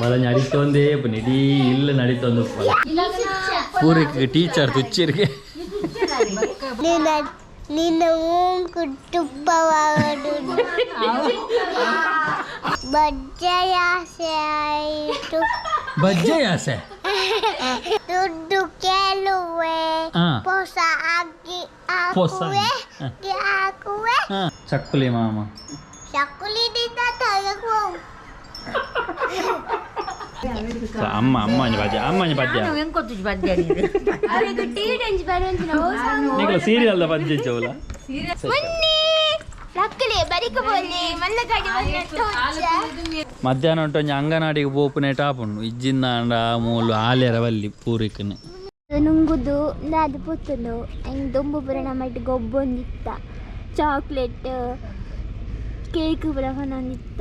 ಬಲ ನಡಿತೊಂದೇ ಇಡೀ ಇಲ್ಲ ನಡಿತೊಂದು ಪೂರಕ್ಕೆ ಟೀಚರ್ ತುಚ್ಚಿರಿಗೆ. ನಿನ್ನ ನಿನ್ನ ಮೂಗು ತುಪ್ಪವಾಡು ಬಜ್ಜೆಯ ಆಸೆ ಆಯಿತು. ಬಜ್ಜೆ ಆಸೆ. ದುಡ್ಡು ಕೇಳುವೆ. ಹಾ. ಹೊಸ ಅಕ್ಕಿ ಹೊಸ ಹಾಕುವೆ. ಅಕ್ಕಿ, ಹಾಕುವೆ. ಹಾ, ಚಕ್ಕುಲಿ ಮಾಮ. ಚಕ್ಕುಲಿದಿಂದ ತಗೋ. ಅಮ್ಮ ಅಮ್ಮ ಒಂಜಿ ಪದ್ಯ, ಅಮ್ಮ ಒಂಜಿ ಪದ್ಯ. ನಿಕಲ ಸೀರಿಯಲ್ದ ಪದ್ಯ ಚೌಲ. ಮಧ್ಯಾಹ್ನ ಉಂಟು ಒಂಜಿ ಅಂಗನವಾಡಿಗೆ ಪೋಪುನೆ ಟಾಪುಂಡು ಇಜ್ಜಿಂದ ಅಂಡ ಮೂಲು ಆಲೇರ ಬಲ್ಲಿ ಪೂರಿಕನೆ. ನುಂಗುದು ಅದು ಪೊತ್ತುಂಡು ಹೆಂಗೆ ದೊಂಬು ಪೂರ ನಮ್ಮ ಗೊಬ್ಬೊಂದಿತ್ತ, ಚಾಕ್ಲೇಟ್ ಕೇಕ್ ಪೂರ ಕೊನೊಂದಿತ್ತ.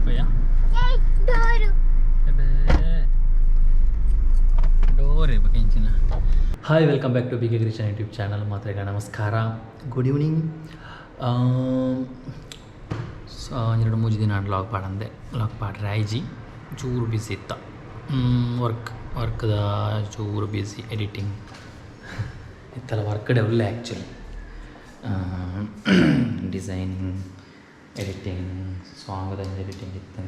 ಭಯ್ಯ. ಡೋರು. ಡೋರೆ ಬಕೆಂಚಿನ. Hi, welcome back to B K Krishan YouTube channel. ಮಾತ್ರೆಗ ನಮಸ್ಕಾರ, ಗುಡ್ ಈವ್ನಿಂಗ್. 2-3 ದಿನ ಲಾಗ್ ಪಾಡಂದೆ, ಲಾಗ್ ಪಾಡ್ರೆ ಐಜಿ, ಚೂರು ಬ್ಯುಸಿ ಇತ್ತ. ವರ್ಕ್ದ ಚೂರು ಬ್ಯುಸಿ, ಎಡಿಟಿಂಗ್ ಇತ್ತಲ್ಲ. ವರ್ಕ್ ಕಡೆ ಉಳ್ಳೆ ಆ್ಯಕ್ಚುಲಿ ಡಿಸೈನಿಂಗ್, ಎಡಿಟಿಂಗ್, ಸಾಂಗ್ದ ಎಡಿಟಿಂಗ್ ಇತ್ತು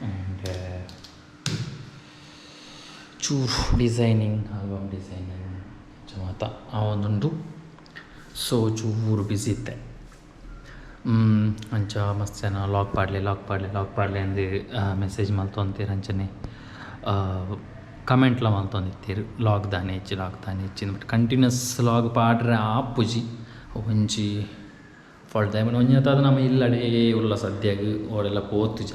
ಆ್ಯಂಡ್ ಚೂರು ಡಿಸೈನಿಂಗ್, ಆಲ್ಬಮ್ ಡಿಸೈನಿಂಗ್ ಮಾತ ಆವೊಂದುಂಡು. ಸೊ ಚೂರು ಬ್ಯುಸಿ ಇತ್ತೆ. ಅಂಚ ಮಸ್ತ್ ಜನ ಲಾಗ್ ಪಾಡ್ಲೆ, ಲಾಗ್ ಪಾಡ್ಲೆ, ಲಾಗ್ ಪಾಡ್ಲೆ ಅಂದು ಮೆಸೇಜ್ ಮಲ್ತೊಂತೀರ್. ಅಂಚನೆ ಕಮೆಂಟ್ಲ ಮಲ್ತೊಂದಿತ್ತೀರ್, ಲಾಗ್ ದಾನೆ ಹೆಚ್ಚಿ, ಲಾಗ್ ದಾನೆ ಹೆಚ್ಚಿ. ಬಟ್ ಕಂಟಿನ್ಯೂಸ್ ಲಾಗ್ ಪಾಡ್ರೆ ಆಪುಜಿ, ಒಂಜಿ ಫಾಲ್ಟ್. ಒಂಜಿ ಅದು ನಮ್ಮ ಇಲ್ಲಡೆ ಉಲ್ಲ ಸದ್ಯಗ್, ಓಡೆಲ್ಲ ಪೋತುಜ.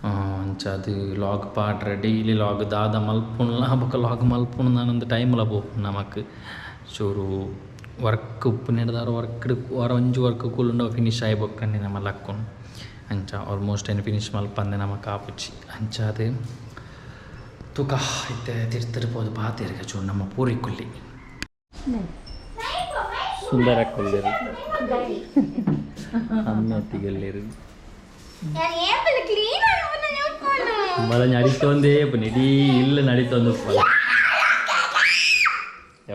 ಅಂಚ ಅದು ಲಾಗ್ ಪಾಡ್ರೆ ಡೈಲಿ ಲಾಗ್ ದಾದ ಮಲ್ಪುಣ್ಲ ಬೊಕ ಲಾಗ್ ಮಲ್ಪುಣ ನಾನೊಂದು ಟೈಮ್ಲ ಪೋಪುಂಡು ನಮಕ್. ಚೂರು ವರ್ಕ್ ಉಪ್ಪುನೆಡ್ದಾರ ವರ್ಕ್ ವಾರ ಒಂಜಿ ವರ್ಕ್ ಕುಲ್ಲುಂಡ ಫಿನಿಶ್ ಆಯಿ ಬೊಕ್ಕನೆ ನಮ ಲಕ್ಕುನು. ಅಂಚ ಆಲ್ಮೋಸ್ಟ್ ಏನು ಫಿನಿಶ್ ಮಲ್ಪಂದೆ ನಮಕ್ ಆಪುಜಿ. ಅಂಚ ಅದು ತುಕ ಇತ್ತೆ ತಿರ್ತರ್ ಪೋದು ಪಾತೆರ್ಗ ಚೂರು ನಮ್ಮ ಪೂರಿ ಕುಲ್ಲಿ ಸುಂದರ ಕೊಲ್ಲೇರು ಅಮ್ಮತ್ತಿಗೆಲ್ಲೇರು. ಬಲ ನಡಿತೊಂದೇ ಇಡೀ ಇಲ್ಲ ನಡಿತೊಂದು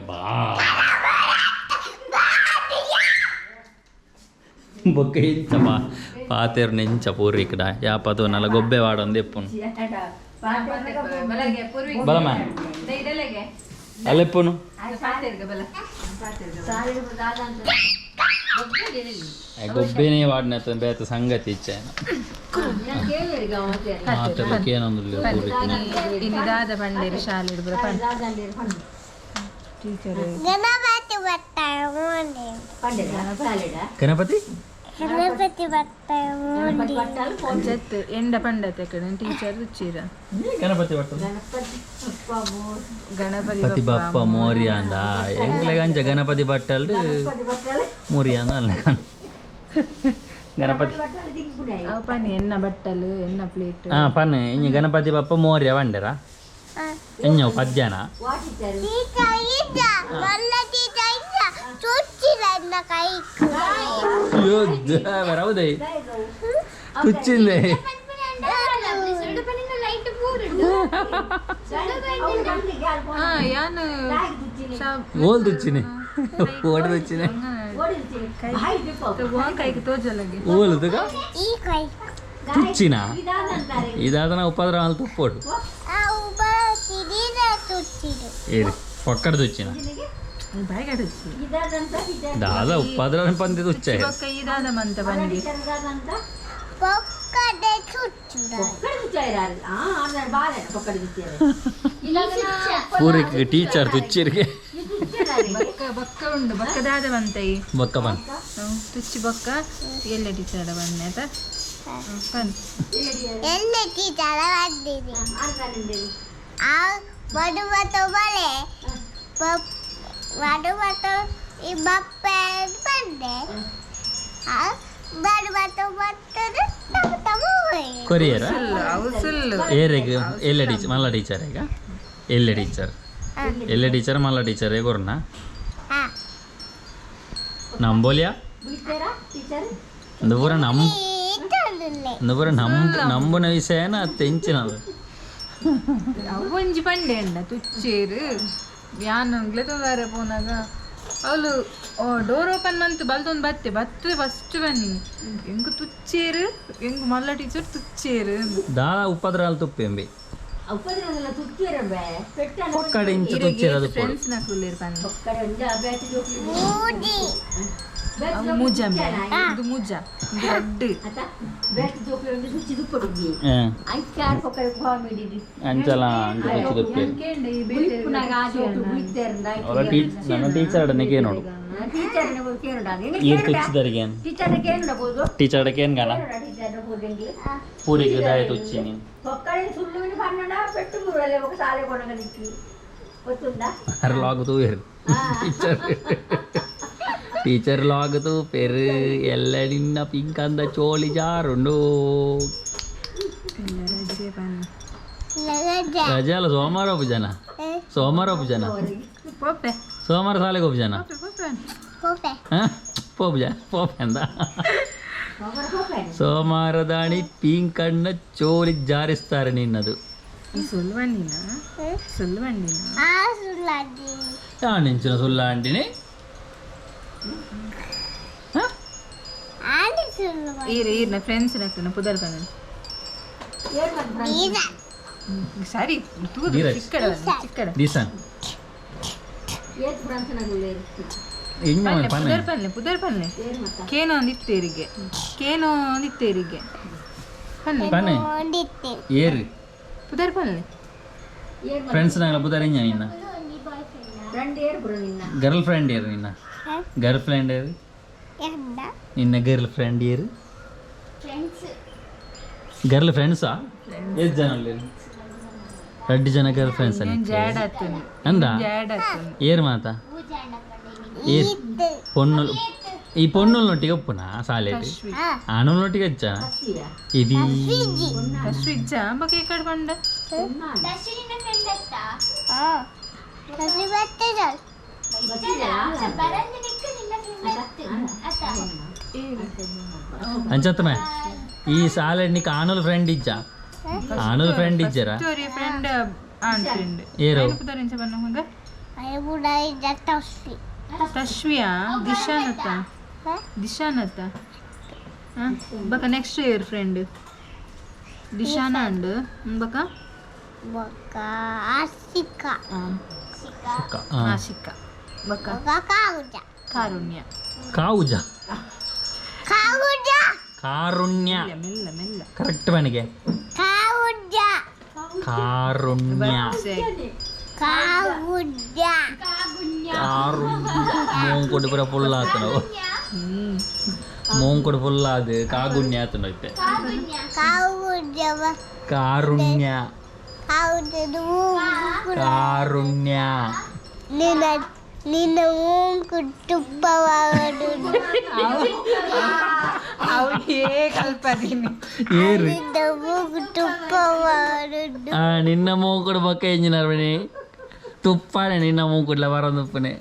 ಬಾ. ಬೊಕ್ಕ ಇಂಚ ಬಾ ಪಾತೆರ್ ನೆಂಚ ಪೂರಿ ಕಡ ಯಾಪದು ನಲ್ಲ ಗೊಬ್ಬೆ ವಾಡೊಂದು ಎಪ್ಪುನು. ಬಲಮ ಅಲ್ಲೆಪ್ಪುನು. ಗೊಬ್ಬೆನೇ ವಾಡಿನ ಬೇತ ಸಂಗತಿ ಇಚ್ಛೆ ಮಾತೆರ್ಲಕ್ಕೆ ಏನೊಂದು ಪೂರಿ. ದಾದ ಬಂಡೇರು ಶಾಲೆ ಟೀಚರ್. ಗಣಪತಿ ಬರ್ತಾರೆ ಮೋನೆ. ಗಣಪತಿ. ಗಣಪತಿ ಬರ್ತಾರೆ ಮೋನೆ. ಜತ್ ಎಂಡ ಪಂಡತೆ ಕಡೆ ಟೀಚರ್ ರುಚಿರ. ಗಣಪತಿ ಬರ್ತದೆ. ಗಣಪತಿ. ಪತಿ ಬಪ್ಪ ಮೋರಿಯ ಅಂದ ಎಂಗ್ಲೆ ಗಂಜ ಗಣಪತಿ ಬಟ್ಟಲ್ ಮೋರಿಯ ಅಂದ ಅಲ್ಲ ಗಣಪತಿ. ಅವು ಪನಿ ಎನ್ನ ಬಟ್ಟಲು ಎನ್ನ ಪ್ಲೇಟ್. ಹಾ ಪನ್ನೆ, ಇಂಜ ಗಣಪತಿ ಬಪ್ಪ ಮೋರಿಯ ಬಂಡೆರ ಎಂಜವು ಪದ್ಯನ. ಟೀಚರ್ ಇದ್ದ ಮಲ್ಲ ಟೀಚರ್ ಇದ್ದ ಚುಚ್ಚಿದ ನನ್ನ ಕೈಕ್. ಅಯ್ಯೋ ದೇವರ, ಹೌದೇ ತುಚ್ಚಿಂದೆ? ಹಾ ಯಾನು ಓಲ್ ತುಚ್ಚಿನಿ, ಓಡಿ ತುಚ್ಚಿನಿ. ಕೈಗೆ ತೋಜಲಗೆ. ಓಲ್ ತುಗ. ಈ ಕೈ. ತುಚ್ಚಿನ ಇದಾದ ಉಪದ್ರ ಅಲ್ಲಿ ತುಪ್ಪೋಡು. ಆ ಉಬ ತಿರಿದ ಚುಚ್ಚಿಡು. ಏರಿ ಪಕ್ಕಡ ತುಚ್ಚಿನ. ಬಾಯಿಗೆ ತುಚ್ಚಿ. ದಾದ ಉಪದ್ರ ಪಂದಿ ತುಚ್ಚ. ಬೊಕ್ಕ ಈ ದಾದ ಮಂತ ಬಂದಿ. ಪೊಕ್ಕಡೆ ಚುಚ್ಚಿಡ. ಪೂರಿಗೆ ಟೀಚರ್ ತುಚ್ಚಿರಿಗೆ. ಬೊಕ್ಕ ಬೊಕ್ಕ ಉಂಡು, ಬೊಕ್ಕ ದಾದ ಬಂತ ಈ. ಬೊಕ್ಕ ಬನ್. ತುಚ್ಚಿ ಬೊಕ್ಕ ಎಲ್ಲ ಟೀಚರ್ ಬನ್ನಿ ಆಯ್ತಾ ಬನ್. ಎಲ್ಲ ಟೀಚರ್ ಬಂದಿದೆ. ಆ ಬಡುವ ಬಲೆ ಬಡುವ ಈ ಬಪ್ಪೆ ಬಂದೆ, ಆ ಬಡುವ ಬರ್ತದೆ ತಮ್ಮ ತಮ್ಮ ಹೋಗಿ. ಕೊರಿಯರ. ಸುಳ್ಳು, ಅವು ಸುಳ್ಳು. ಏರೆಗ್ ಎಲ್ಲ ಟೀಚರ್ ಮಲ್ಲ ಟೀಚರ್ ಈಗ ಎಲ್ಲ ಟೀಚರ್. ಎಲ್ಲ ಟೀಚರ್ ಮಲ್ಲ ಟೀಚರ್ ಕೊರ್ನ ನಂಬೋಲಿಯಾ ಪೂರ ನಂಬುನ ವಿಷಯನ ತೆಂಚಿನದು ಅವು ಒಂಜಿ ಪಂಡೆ ಅಣ್ಣ ತುಚ್ಚೇರು ಯಾನ್ ತೊಂದರೆ ಪೋನಾಗ ಅವಳು ಡೋರ್ ಓಪನ್ ಮಂತು ಬಲ್ತೊಂದು ಬತ್ತೆ ಬತ್ತೆ ಫಸ್ಟ್ ಬನ್ನಿ ಎಂಕ್ ತುಚ್ಚೇರು ಎಂಕ್ ಮಲ್ಲ ಟೀಚರ್ ತುಚ್ಚೇರು ದಾದ ಉಪದ್ರಾಲ್ ತುಪ್ಪೆಂಬಿ ಪೊಕ್ಕಡೆ ಇಂಚ ತುಚ್ಚೇರದು ಫ್ರೆಂಡ್ಸ್ ನಕುಲ್ಲೇರು ಪನ್ನಿ ಮುಜ ಇದು ಮುಜ ದೊಡ್ಡ ಅಂಚಲ ಅಂಚ ತುಚ್ಚಿ ಅವಳ ನನ್ನ ಟೀಚರ್ ಅಡನಿಗೆ ನೋಡು ಈರ್ ತುಚ್ಚಿದರಿಗೆ ಟೀಚರ್ ಅಡಕ್ಕೆ ಏನು ಗಾನ ಪೂರಿಗೆ ದಾಯ ತುಚ್ಚಿ ನೀನು ಲಾಗ್ ತೂವೇರು ಟೀಚರ್ ಟೀಚರ್ ಲಾಗ್ ತೂಪೇರು ಎಲ್ಲ ನಿನ್ನ ಪಿಂಕ್ ಅಂದ ಚೋಳಿ ಜಾರುಂಡು ರಜೆ ಅಲ್ಲ ಸೋಮವಾರ ಒಪ್ಪುಜನ ಸೋಮವಾರ ಒಪ್ಪುಜನ ಸೋಮವಾರ ಶಾಲೆಗೆ ಒಪ್ಪುಜನ ಪೋಪುಜ ಪೋಪೆ ಅಂದ ಸೋಮವಾರದಾಣಿ ಪಿಂಕ್ ಅಣ್ಣ ಚೋಲಿ ಜಾರಿಸ್ತಾರೆ ನಿನ್ನದು ನಿಂಚಿನ ಸುಲ್ಲಾಂಡಿನಿ ಫ್ರೆಂಡ್ಸ್ ಪುದರ್ ಸರಿ ಚಿಕ್ಕಡ ದಿಸನ್ ಪುದರ್ ಪನ್ಲೆ ಪುದರ್ ಪನ್ಲೆ ಕೇನೋ ಒಂದಿತ್ತೇರಿಗೆ ಕೇನೋ ಒಂದಿತ್ತೇರಿಗೆ ಪನ್ಲೆ ಪನ್ನೆ ಏರು ಪುದರ್ ಪನ್ಲೆ ಫ್ರೆಂಡ್ಸ್ ನಾಗಲ ಪುದರ್ ಇಂಜ ನಿನ್ನ ಗರ್ಲ್ ಫ್ರೆಂಡ್ ಏರು ನಿನ್ನ ಗರ್ಲ್ ಫ್ರೆಂಡ್ ಏರು ನಿನ್ನ ಗರ್ಲ್ ಫ್ರೆಂಡ್ ಏರು ಗರ್ಲ್ ಫ್ರೆಂಡ್ಸಾ ಎಷ್ಟು ಜನ ಎರಡು ಜನ ಗರ್ಲ್ ಫ್ರೆಂಡ್ಸ್ ಅಂದ ಏರು ಮಾತಾ ಏರ್ ಪೊಣ್ಣು ಈ ಪೊಣ್ಣುಲ್ನೊಟ್ಟಿಗೆ ಒಪ್ಪುನಾ ಸಾಲೆಟ್ ಆಣುಲ್ನೊಟ್ಟಿಗೆ ಹಚ್ಚ ಇದಿ ಅಂಚತ್ತಮ ಈ ಸಾಲೆಟ್ ನಿಕ್ ಆನುಲ್ ಫ್ರೆಂಡ್ ಇಜ್ಜ ಆನುಲ್ ಫ್ರೆಂಡ್ ಇಜ್ಜರ ಏರು ತಶ್ವಿಯಾ ದಿಶಾನತ್ತ ದಿಶಾನತ್ತ ಬಕ ನೆಕ್ಸ್ಟ್ ಇಯರ್ ಫ್ರೆಂಡ್ ದಿಶಾನ ಅಂಡ್ ಬಕ ಬಕ ಆಶಿಕಾ ಆಶಿಕಾ ಬಕ ಕಾವುಜ ಕಾರುಣ್ಯ ಕಾವುಜ ಕಾವುಜ ಕಾರುಣ್ಯ ಮೆಲ್ಲ ಮೆಲ್ಲ ಕರೆಕ್ಟ್ ಮನೆಗೆ ಕಾವುಜ ಕಾರುಣ್ಯ ಕಾವುಜ ಕಾರುಣ್ಯ ಮೂಂಕೊಡು ಪೂರ ಫುಲ್ ಆತನು ಮೂಂಕೊಡು ಫುಲ್ ಅದು ಕಾಗುಣ್ಯ ಆತನು ಇತ್ತೆ ಕಾವುಜ ಕಾರುಣ್ಯ ಕಾರುಣ್ಯ ನಿನ್ನ ನಿನ್ನ ಮೂಂಕು ತುಪ್ಪವಾಡು ಏರು ನಿನ್ನ ಮೂಗು ತುಪ್ಪವಾಡು ನಿನ್ನ ಮೂಕುಡು ಬೊಕ್ಕ ಇಂಜಿನರ್ ಬಣಿ ತುಪ್ಪನೆ ನಿನ್ನ ಮೂಕುಡ್ಲ ಬರೋದುಪ್ಪನೆ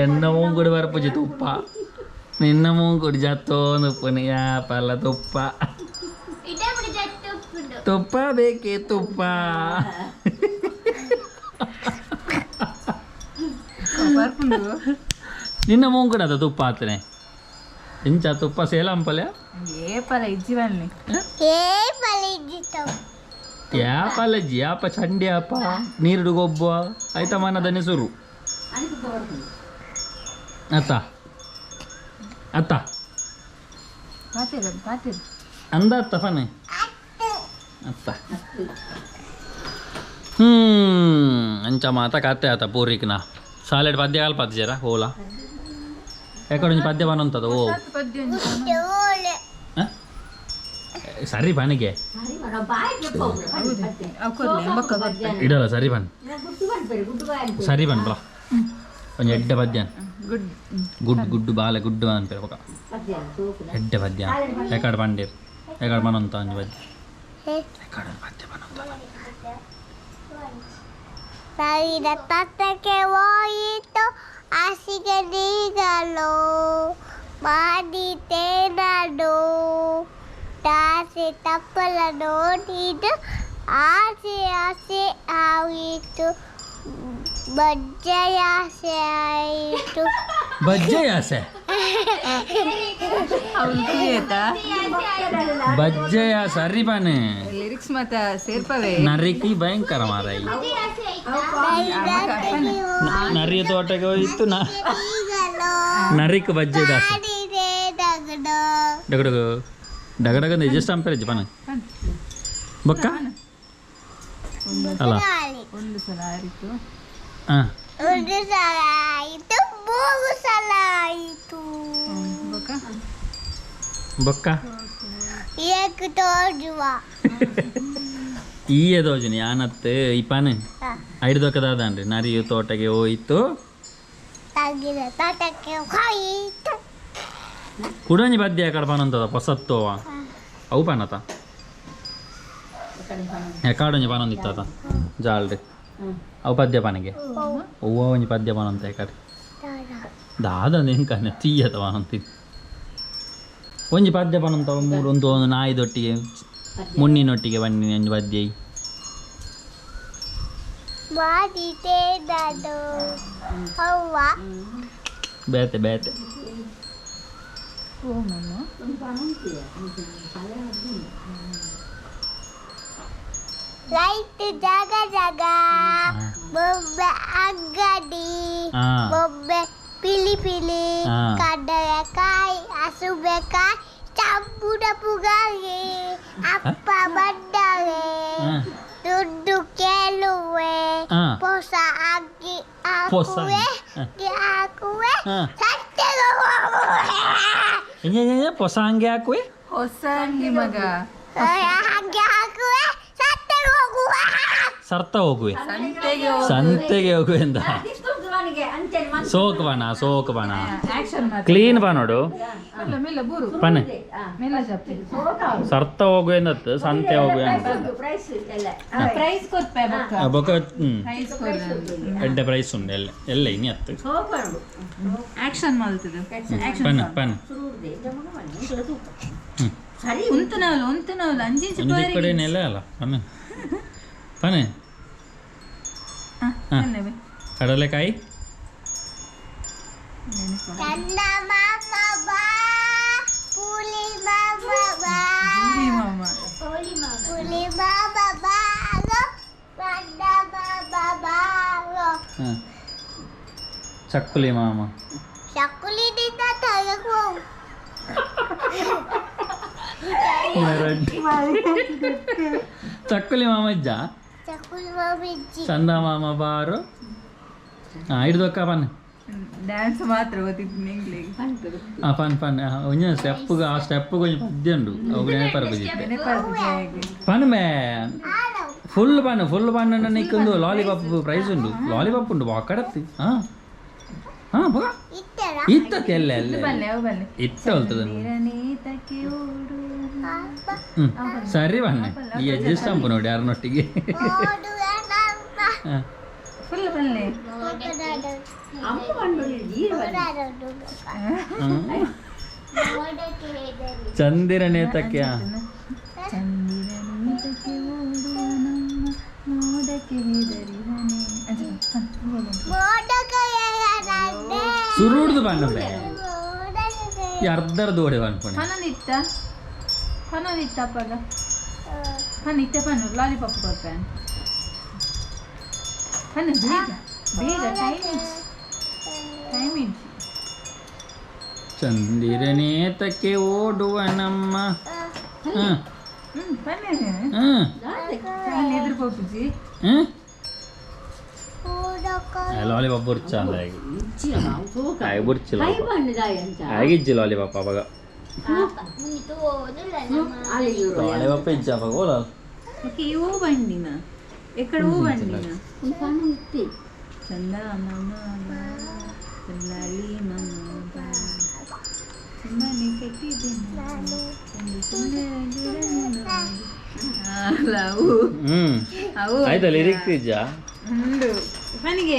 ಎನ್ನ ಮೂಂಕುಡು ಬರ್ಪುಜಿ ತುಪ್ಪ ನಿನ್ನ ಮೂಂಕುಡು ಜತ್ತೋಂದುಪ್ಪನೆ ಯಾಪಲ್ಲ ತುಪ್ಪ ತುಪ್ಪ ಬೇಕೇ ತುಪ್ಪ ನಿನ್ನ ಮೂಂಕುಡು ಅದ ತುಪ್ಪ ಆತನೆ ಇಂಚ ತುಪ್ಪ ಸೇಲಂಪಲ್ಯ ಏಪಲ ಇಜ್ಜಿ ಬನ್ನಿ ಏಪಲ ಇಜ್ಜಿ ತುಪ್ಪ ಯಾಪಲ್ಲ ಯಾಪ ಚಂಡಿ ಯಾಪ ನೀರುಡು ಗೊಬ್ಬ ಆಯ್ತಾ ಮನದನೆ ಸುರು ಅತ್ತ ಅತ್ತ ಅಂದ ಅತ್ತ ಫನೆ ಅತ್ತ ಅಂಚ ಮಾತ ಕತ್ತೆ ಆತ ಪೂರಿಕ್ನ ಸಾಲೆಡ್ ಪದ್ಯ ಕಾಲ್ ಜರ ಓಲಾ ಎಕಡೆ ಪದ್ಯ ಬನ್ನಂತದ ಓ ಸರಿ ಬನಿಗೆ ಇಡಲ್ಲ ಸರಿ ಬನ್ ಸರಿ ಬನ್ ಬಲ ಒಂಜಿ ಎಡ್ಡೆ ಪದ್ಯ ಗುಡ್ ಗುಡ್ಡು ಬಾಲೆ ಗುಡ್ಡು ಅನ್ಪೇರು ಬೊಕ ಎಡ್ಡೆ ಪದ್ಯ ಎಕಡೆ ಬಂಡೀರ್ ಎಕಡೆ ಬನಂತ ಒಂಜಿ ಪದ್ಯ ಎಕಡೆ ಪದ್ಯ ಬನಂತ ತಗಿದ ತತ್ತಕ್ಕೆ ಹೋಯಿತು ಹಾಸಿಗೆ ನೀಗಲು ಮಾಡಿತೇನದು ತಾಸೆ ತಪ್ಪಲ ನೋಡಿದು ಆಸೆ ಆಸೆ ಆಯಿತು ಬಜ್ಜೆಯ ಆಸೆ ಆಯಿತು. ಬಜ್ಜೆ ಆಸೆ. ಅವಳು ಆಯ್ತಾ? ಬಜ್ಜೆಯ ಸರಿ ಪಾನೆ. ಲಿರಿಕ್ಸ್ ಮಾತ ಸೇರ್ಪವೆ. ನರಿಕಿ ಭಯಂಕರ ಮಾರಾಯಿ. ನರಿಯ ತೋಟಕ್ಕೆ ಹೋಯಿತು ನ ಈಗಲೋ ನರಿಕ್ ಬಜ್ಜೆ ದಾಸೆ. ಮಾಡಿದೆ ದಗಡು. ಡಗಡಗ ಡಗಡಗ ಎಜೆಸ್ಟ್ ಅಂಪೇರ್ ಪನ ಬೊಕ್ಕ ಅಲ್ಲ. ಒಂದು ಸಲ ಆರಿತು. ಹಾಂ. ಒಂದು ಸಲ ಆಯಿತು, ಮೂರು ಸಲ ಆಯಿತು. ಬೊಕ್ಕ. ಬೊಕ್ಕ. ಏಕ್ ತೋಜುವ. ಈಯ ದೋಜನಿ ಆನತ್ ಇಪಾನೆ. ಐಡ್ದೊಕ್ಕದಾದನ್ರಿ ನರಿಯು ತೋಟಗೆ ಹೋಯಿತು. ತಗಿದ ತೋಟಕ್ಕೆ ಹೋಯಿತು. ಕುಡಂಜಿ ಪದ್ಯ ಕಡಪನಂತದ ಹೊಸತ್ತೋವ ಅವು ಪನತ ಎಕಾಡೊಂಜಿ ಪನೊಂದಿತ್ತಾತ ಜಾಲ್ಡ್ ಅವು ಪದ್ಯ ಪನಗೆ ಹೂವ ಒಂಜಿ ಪದ್ಯ ಪನಂತ ಎಕಡೆ ದಾದ ನಿಂಕನೆ ತೀಯತ ಪನಂತಿ ಒಂಜಿ ಪದ್ಯ ಪನಂತ ಮೂರು ಒಂದು ಒಂದು ನಾಯಿದೊಟ್ಟಿಗೆ ಮುನ್ನಿನೊಟ್ಟಿಗೆ ಬನ್ನಿ ಒಂಜಿ ಪದ್ಯ. ಮಾಡಿದೆ ಅವ್ವ. ಬೇತೆ ಬೇತೆ. ಓ ಮಮ್ಮ. ಲೈಟ್ ಜಾಗ ಜಾಗ ಬೊಂಬೆ ಅಂಗಡಿ. ಬೊಂಬೆ ಪಿಲಿ ಪಿಲಿ. ಕಡಲೆಕಾಯಿ ಹಸುಬೆಕಾಯಿ ಚಂಬುಡ ಪುಗಾರಿ ಅಪ್ಪ ಬಂದರೆ ದುಡ್ಡು ಕೇಳುವೆ. ಹೊಸ ಅಕ್ಕಿ ಹೊಸ ಹಾಕುವೆ. ಅಂಗಿ. ಹಾಕುವೆ. ಸತ್ಯದ ಹೋಗುವೆ. ಹೊಸ ಅಂಗಿ ಹಾಕುವೆ. ಹೊಸ ಅಂಗಿ ಮಗ. ಹಂಗೆ ಹಾಕುವೆ ಸತ್ಯದ ಹೋಗುವೆ. ಸರ್ತ ಹೋಗುವೆ. ಸಂತೆಗೆ. ಸಂತೆಗೆ ಹೋಗುವೆ ಎಂದ ಸೋಕ್ ಬಾಣ ಸೋಕ್ ಬಾಣ. ಆಕ್ಷನ್ ಮಾತ್ರ. ಕ್ಲೀನ್ ಬಾ ನೋಡು. ಮೆಲ್ಲ ಮೆಲ್ಲ ಬೂರು. ಪನೆ. ಮೆಲ್ಲ ಚಪ್ಪಿ. ಸರ್ತ ಹೋಗುವೆ ಎಂದತ್ತು ಸಂತೆ ಹೋಗುವೆ ಅಂತ. ಪ್ರೈಸ್ ಕೊರ್ಪೆ ಬೊಕ್ಕ. ಬೊಕ್ಕ. ಪ್ರೈಸ್ ಕೊರ್ರೆ. ಎಡ್ಡೆ ಪ್ರೈಸ್ ಉಂಡು ಎಲ್ಲ ಎಲ್ಲ ಇನಿ ಹತ್ತು. ಆಕ್ಷನ್ ಮಾಡ್ತದೆ ಆಕ್ಷನ್. ಪನ್ ಪನ್. ಉಂತನವಲು ಉಂತನವಲು ಅಂಚಿಂಚಿ. ಒಂದು ಕಡೆ ನೆಲ ಅಲ್ಲ ಪನೆ ಪನೆ. ಕಡಲೆಕಾಯಿ. ಚಂದ ಮಾಮ ಬಾ ಪುಲಿ ಮಾಮ ಬಾ. ಮಾಮ. ಪುಲಿ ಮಾಮ ಬಾರೋ ಬಂದ ಮಾಮ ಬಾರೋ. ಹಾಂ ಚಕ್ಕುಲಿ ಮಾಮ. ಚಕ್ಕುಲಿದಿಂದ ತಗೋ. ಚಕ್ಕುಲಿ ಮಾಮ ಇಜ್ಜ. ಚಕ್ಕುಲಿ ಮಾಮ ಇಜ್ಜಿ. ಚಂದ ಮಾಮ ಬಾರು ಹಾಂ ಹಿಡ್ದೊಕ್ಕ ಪನ್. ಡ್ಯಾನ್ಸ್ ಮಾತ್ರ ಗೊತ್ತಿತ್ತು ನಿಂಗ್ಲಿಗೆ. ಆ ಪನ್ ಪನ್ ಒಂಜಿ ಸ್ಟೆಪ್ ಆ ಸ್ಟೆಪ್ ಒಂಜಿ ಪದ್ಯ ಉಂಡು ಅವು ನೆನಪರ್ಪುಜಿತ್ತೆ. ಪನ್ ಮೇ. ಫುಲ್ ಪನ್ ಫುಲ್ ಪನ್ ನಿಕ್ಕೊಂದು ಲಾಲಿಪಾಪ್ ಪ್ರೈಸ್ ಉಂಡು ಲಾಲಿಪಾಪ್ ಉಂಡು ಬಾಕಡತ್ತಿ ಹಾಂ ಹಾಂ ಬಾ. ಇತ್ತರ. ಇತ್ತಕ್ಕೆ ಎಲ್ಲ ಎಲ್ಲ. ಬಲ್ಲೆ ಅವು ಬಲ್ಲೆ. ಇತ್ತ ಹೊಲ್ತದ. ನೀರನೇತಕ್ಕೆ ಓಡು. ಹ್ಞೂ ಸರಿ ಬನ್ನಿ ಈ ಅಡ್ಜಸ್ಟ್ ಅಂಪು ನೋಡಿ ಯಾರನ್ನೊಟ್ಟಿಗೆ. ಓಡುವ ನಮ್ಮ. ಹಾಂ. ಫುಲ್ ಬಲ್ಲೆ. ಚಂದಿರ ನೇತಕ್ಕೆ. ಚಂದಿರನೇತಕ್ಕೆ ಓಡುವ ನಮ್ಮ ಮೋಡಕ್ಕೆ ಹೆದರಿದನೆ ಅಂಚ. ಸುರುಡ್ದು ಬಣ್ಣಬೆ ಈ ಅರ್ಧರ್ದು ಓಡಿ ಅನ್ಕೊಂಡು. ಪನೊಂದಿತ್ತ ಪನೊಂದಿತ್ತ ಅಪ್ಪಗ ಪನ್ ಇತ್ತೆ ಪನ್ನು ಲಾಲಿಪಾಪ್ ಕೊರ್ಪೆ ಪನ್ನು ಬೇಗ ಬೇಗ ಟೈಮ್ ಇಜ್ಜಿ ಟೈಮ್ ಇಜ್ಜಿ. ಚಂದಿರನೇತಕ್ಕೆ ಓಡುವ ನಮ್ಮ ಹಾಂ. ಹ್ಮ್ ಪನ್ನೆ. ಹಾಂ. ಪನ್ನೆ ಎದುರು ಪೋಪುಜಿ. ಹಾಂ ಲಾಲಿಪಾಪ್ ಬುರ್ಚ ಅಂದ ಹಾಗೆ ಬುರ್ಚಿ ಹಾಗಿಜ್ಜಿ ಲಾಲಿಪಾಪ್ ಅವಾಗ ಲಾಲಿಪಾಪ್ ಇಜ್ಜ ಅವಾಗ ಓಲ. ಓಕೆ ಇವು ಬಂಡಿನ ಎಕ್ಕಡ ಹೂ ಬಂಡಿನ ಚಂದ ಮಾಮ ಚಂದಾಲಿ ಮಾಮ ಸುಮ್ಮನೆ ಕಟ್ಟಿದೆ ಅಲ್ಲ ಅವು. ಹ್ಮ್. ಅವು. ಆಯ್ತಾ ಲಿರಿಕ್ಸ್ ಇಜ್ಜ.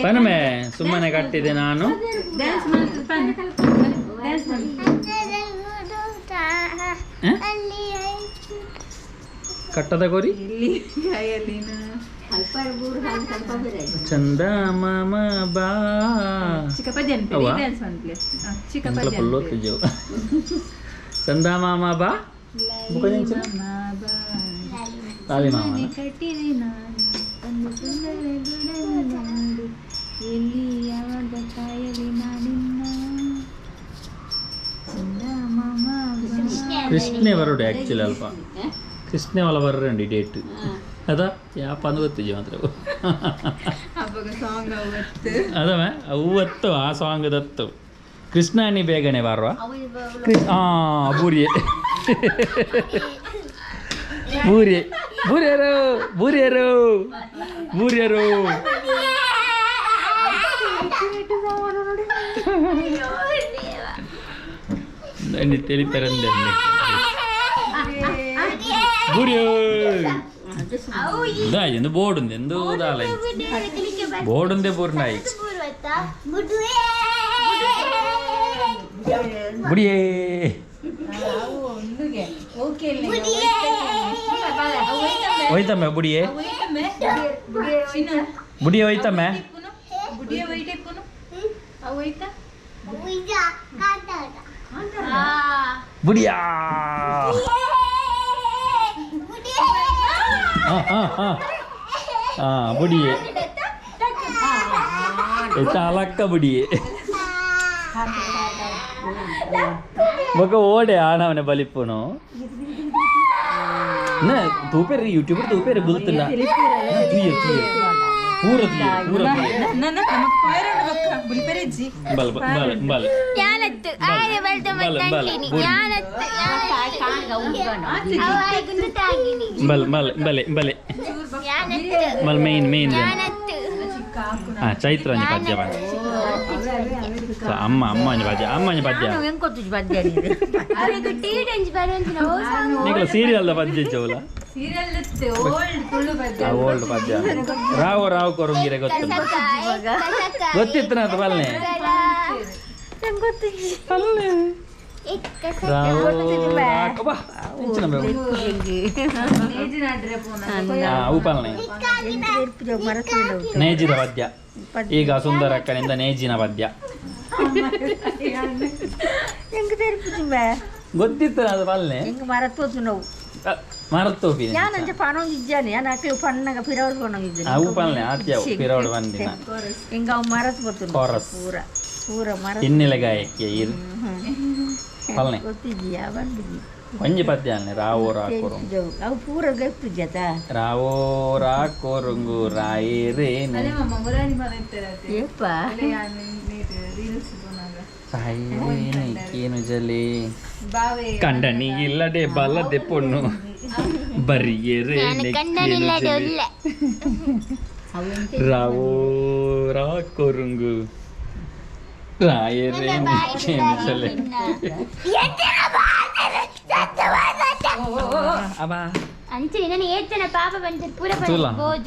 ಪನಮೆ ಸುಮ್ಮನೆ ಕಟ್ಟಿದೆ ನಾನು. ಕಟ್ಟದ ಗೋರಿ ಚಂದ ಮಾಮ ಬಾ ಚಂದ ಮಾಮ ಬಾ ಲಾಲಿ ಮಾಮ ಕೃಷ್ಣೆ ಬರೋಡು ಆ್ಯಕ್ಚುಲಿ ಅಲ್ಪ ಕೃಷ್ಣೆ ಒಲ ಬರ್ರಂಡಿ ಡೇಟ್ ಅದ ಯಾಪ ಅಂದು ಗೊತ್ತಿಜೆ ಮಾತ್ರ ಅದಮ್ಮ ಅವು ಆ ಸಾಂಗ್ ದತ್ತು ಕೃಷ್ಣ ನೀ ಬೇಗನೆ ಬಾರ್ವ ಹಾಂ ಬೂರಿಯೆ ಬೂರಿಯೆ ಬೂರಿಯರು ಬೂರಿಯರು ಬೂರಿಯರು ತಿಳಿತಾರಂದೆ ಬೂರಿಯೋ ಎಂದು ಬೋರ್ಡ್ ఉంది ಎಂದು ದಾಲ ಬೋರ್ಡ್ ఉందే ಬೂರ್ನಾಯಿ ಬುಡಿಯೇ ಹೋಯ್ತಮ್ಮೆ ಬುಡಿಯೇ ಬುಡಿಯೇ ಹೋಯ್ತಮ್ಮೆ ಬುಡಿಯಾ ಬುಡಿಯೇ ಅಲಕ್ಕ ಬುಡಿಯೇ ಬೊಕ ಓಡೆ ಆನವನೆ ಬಲಿಪುನು ತೂಪೇರಿ ಯೂಟ್ಯೂಬರ್ ತೂಪೇರಿ ಬುಲ್ತಿಲ್ಲ ತುಯ್ಯ ತುಯ್ಯ ಪೂರ ತುಯ್ಯ ಪೂರ ಬಲ ಬಲ ಬಲ ಬಲ ಬಲ ಬಲೆ ಬಲೆ ಬಲ ಮೇನ್ ಮೇನ್ ಹಾಂ ಚೈತ್ರ ಒಂಜಿ ಪದ್ಯ ಪಂಡ ಅಮ್ಮ ಅಮ್ಮ ಒಂಜಿ ಪದ್ಯ ಅಮ್ಮ ಒಂಜಿ ಪದ್ಯ ನಿಕಲ ಸೀರಿಯಲ್ದ ಪದ್ಯ ಚೌಲ ಓಲ್ಡ್ ಪದ್ಯ ರಾವ್ ರಾವ್ ಕೊರಂಗಿರೆ ಗೊತ್ತು ಗೊತ್ತಿತ್ತು ನಾ ಬಲ್ನೆ ಬಲ್ನೆ ನೇಜಿದ ಪದ್ಯ ಈಗ ಸುಂದರ ಅಕ್ಕನಿಂದ ನೇಜಿನ ಪದ್ಯ ಗೊತ್ತಿತ್ತು ಅದು ಬಲ್ನೆ ಮರತೋಪಿ ಅವು ಪಲ್ನೆ ಆತ್ಯಾವು ಪಿರವಡು ಬಂದಿನ ಕೋರಸ್ ಹಿನ್ನೆಲೆ ಗಾಯಕಿ ಇರು ಪಲ್ನೆ ಒಂಜಿ ಪದ್ಯ ಅಲ್ನೆ ರಾವೋ ರಾಕೋರು ರಾವೋ ರಾಕೋರುಂಗು ರಾಯೇರೇ ಏನು ಜಲಿ ಕಂಡನಿ ಇಲ್ಲದೆ ಬಲ್ಲದೆ ಪೊಣ್ಣು ಬರಿಯೇರೆ ರಾವೋ ರಾಕೋರುಂಗು ರಾಯರೇ ಚಲೆ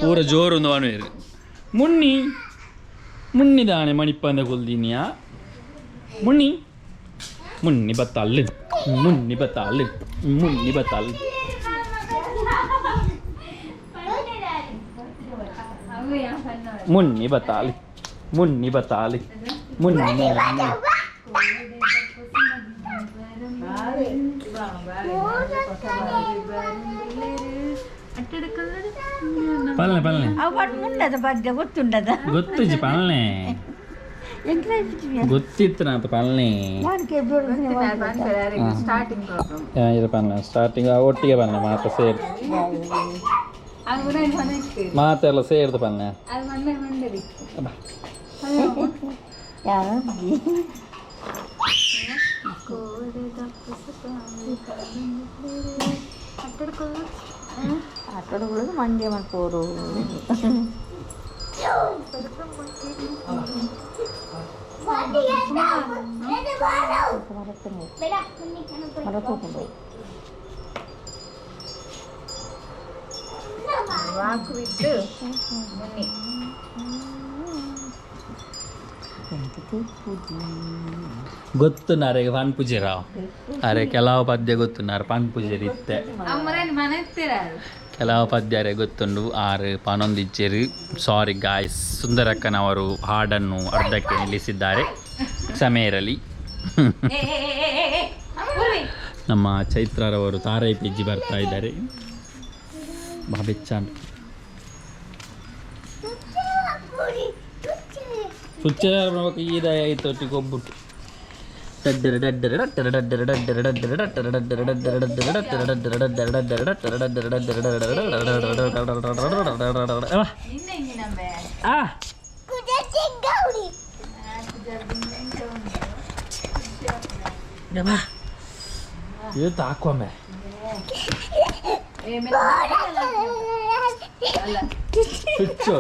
ಪೂರ ಜೋರು ಒಂದು ಅನುವೇರು ಮುನ್ನಿ ಮುನ್ನಿದಾನೆ ಮಣಿಪ್ಪಂದ ಕೊಲ್ದಿನಿಯಾ ಮುನ್ನಿ ಮುನ್ನಿ ಬತ್ತಲ್ಲು ಮುನ್ನಿ ಬತ್ತಲ್ಲು ಮುನ್ನಿ ಬತ್ತಲ್ಲು ಮುನ್ನಿ ಬತ್ತಾಲಿ ಮುನ್ನಿ ಬತ್ತಾಲಿ ಮುನ್ನಿ ಪಲ್ಲೆ ಪಲ್ಲೆ ಗೊತ್ತುಂಡದ ಗೊತ್ತುಜಿ ಪಲ್ಲೆ ಗೊತ್ತಿತ್ತು ನಾತ ಪಲ್ಲೆ ಇದು ಪಲ್ಲೆ ಸ್ಟಾರ್ಟಿಂಗ್ ಒಟ್ಟಿಗೆ ಪಲ್ಲೆ ಮಾತ ಸೇರಿ ಮಾತೆಲ್ಲ ಸೇರ್ದು ಪಲ್ಲೆ ಆಟೋಡುಗಳು ಮಂಗೆ ಮಾಡ್ಕೋರು Walk with Munni. ಗೊತ್ತುನಾರೆ ಪನ್ಪುಜಿರಾವ್ ಅರೆ ಕೆಲವು ಪದ್ಯ ಗೊತ್ತುನಾರು ಪನ್ಪುಜಿರಿ ಇತ್ತೆ. ಕೆಲವು ಪದ್ಯರೆ ಗೊತ್ತುಂಡು ಆರು ಪನೊಂದಿಜ್ಜೆರು. ಸಾರಿ ಗಾಯ್ಸ್, ಸುಂದರಕ್ಕನವರು ಹಾಡನ್ನು ಅರ್ಧಕ್ಕೆ ನಿಲ್ಲಿಸಿದ್ದಾರೆ, ಕ್ಷಮೆ ಇರಲಿ. ನಮ್ಮ ಚೈತ್ರರವರು ತಾರೈ ಪಿಜ್ಜಿ ಬರ್ತಾ ಇದ್ದಾರೆ. ಬಾ ಬೆಚ್ಚಾಂಡು ಸುಚ್ಚ ಈದ ಆಯ್ತು ಒಬ್ಬುಟ್ಟು ಡಡ್ಡರ ಡಡ್ಡರ ಡಟ್ಟರ ಡಡ್ಡರ ಡಡ್ಡರ ಡಡ್ಡರ ಡಟ್ಟರ ಡಡ್ಡರ ಡಡ್ಡರ ಡಡ್ಡರ ಡಟ್ಟರ ಡಡ್ಡರ ಡಡ್ಡರ ಡಟ್ಟರ ಡಡ್ಡರ ಡಡ್ಡರ ಆ ಇದು ತಾಕೊಮ್ಮೆ ಸುಚ್ಚು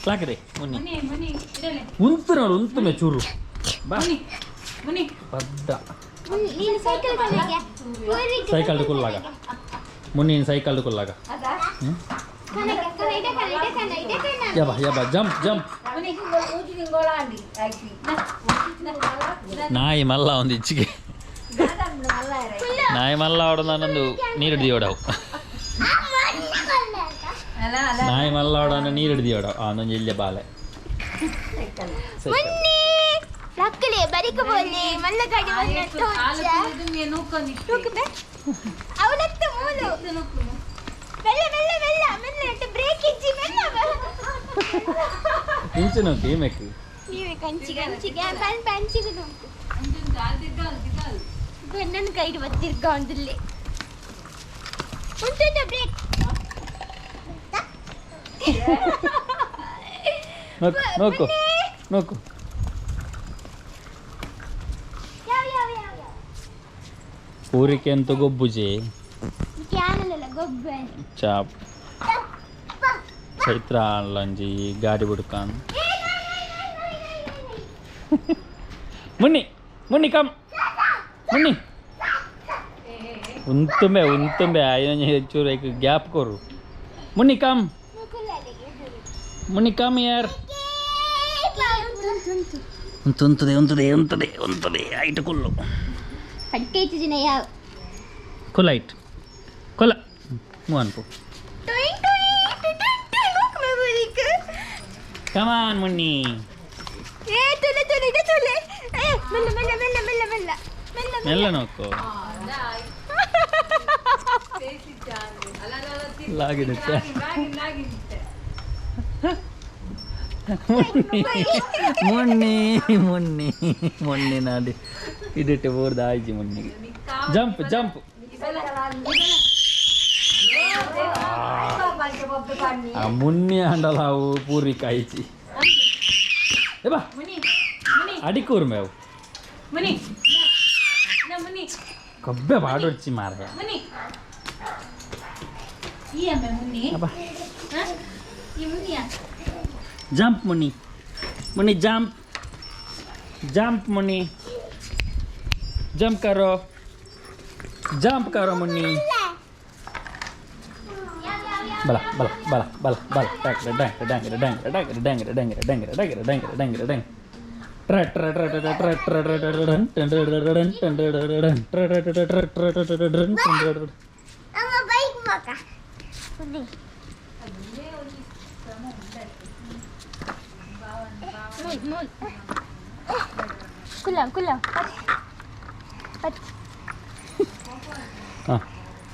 ಲಾಕದೆ ಮುನ್ನಿ ಉಂತು ನೋಡು ಉಂತು ಮೇ ಚೂರು ಬಾ ಪದ್ದ ಸೈಕಲ್ ಕುಲ್ಲಾಗ ಮುನ್ನಿ ಸೈಕಲ್ ಕುಲ್ಲಾಗ ಯಬ ಯಬ ಜಂಪ್ ಜಂಪ್ ನಾಯಿ ಮಲ್ಲ ಒಂದು ಇಚ್ಚಿಗೆ ನಾಯಿ ಮಲ್ಲ ಅವಡ ನಾನೊಂದು ನೀರು ಹಿಡ್ದಿಯೋಡವು ನಾಯಿ ಮಲ್ಲ ಅವಡನ್ನ ನೀರು ಹಿಡ್ದಿಯೋಡವು ಆ ಒಂದೊಂದು ಇಲ್ಲೇ ಬಾಲೆ ಲಕ್ಕಲೆ ಬರಿಕ ಬೋಲಿ ಮಲ್ಲ ಗಾಡಿ ಅವನತ್ತ ಮೂಲು ಮೆಲ್ಲ ಮೆಲ್ಲ ಮೆಲ್ಲ ಮೆಲ್ಲ ಬ್ರೇಕ್ ಇಜ್ಜಿ ಮೆಲ್ಲ. ಇಂಚು ನೋಕಿ ಮೇಕು ನೀವೇ ಕಂಚಿಗೆ ಕಂಚಿಗೆ ಪನ್ ಪಂಚಿಗೆ ನೋಕು ನನ್ನ ಕೈಗೆ ಬತ್ತಿರ್ಗ ಒಂದಿಲ್ಲಿ ಉಂಟು ಬ್ರೇಕ್. ನೋಕು ನೋಕು ನೋಕು. ಯಾವ ಯಾವ ಯಾವ ಯಾವ ಊರಿಗೆ ಅಂತ ಗೊಬ್ಬುಜಿ ಗೊಬ್ಬೆ ಚಾಪ್ ಚೈತ್ರ ಅಲ್ಲಂಜಿ ಗಾಡಿ ಬುಡ್ಕಾನ್. ಮುನ್ನಿ ಮುನ್ನಿ ಕಮ್ ಮುನ್ನಿ ಉಂತುಂಬೆ ಉಂತುಂಬೆ ಆಯ್ನ ಚೂರು ಐಕ್ ಗ್ಯಾಪ್ ಕೊರು. ಮುನ್ನಿ ಕಮ್ ಮುನ್ನಿ ಕಮ್ ಯಾರ್. ಉಂತು ಉಂತದೆ ಉಂತದೆ ಉಂತದೆ ಉಂತದೆ ಐಟ್ ಕುಲ್ಲು ಪಟ್ಟೆ ದಿನ ಯಾವ ಕುಲ್ಲ ಐಟ್ ಕೊಲ್ಲ ಮೂವನ್ಪು. ಕಮಾನ್ ಮುನ್ನಿ. ಏ ತುಲೆ ತುಲೆ ಇದೆ ತುಲೆ. ಏ ಮೆಲ್ಲ ಮೆಲ್ಲ ಮೆಲ್ಲ ಮೆಲ್ಲ ಮೆಲ್ಲ ಮೆಲ್ಲ ಮೆಲ್ಲ ನೋಕು ಲಾಗಿಡುತ್ತೆ. ಮುನ್ನಿ ಮುನ್ನಿ ಮುನ್ನಿ ಮುನ್ನಿ ನಾಡಿ ಇದಿಟ್ಟು ಬೋರ್ದ ಆಯ್ಜಿ ಮುನ್ನಿಗೆ. ಜಂಪ್ ಜಂಪ್ ಆ ಮುನ್ನಿ ಅಂಡಲಾವು ಪೂರ್ವಿಕ ಆಯ್ಚಿ. ಏ ಬಾ ಅಡಿಕೂರು ಮೇವು ಕಬ್ಬೆ ಬಾಡೊಡ್ಚಿ ಮಾರ್ರೆ. ಅಬ್ಬಾ. Jump Munni Munni jump jump Munni jump करो जंप करो मुन्नी. बला बला बला बला बला डैंग डैंग डैंग डैंग डैंग डैंग डैंग डैंग डैंग डैंग डैंग डैंग ट्र ट्र ट्र ट्र ट्र ट्र ट्र ट्र ट्र ट्र ट्र. ಅಮ್ಮ ಬೈಕ್ ಮಗ ಮುನ್ನಿ. ಮೂಲ್ ಮೂಲ್ ಕುಲ್ಲ ಕುಲ್ಲ ಪತ್ ಹಾಂ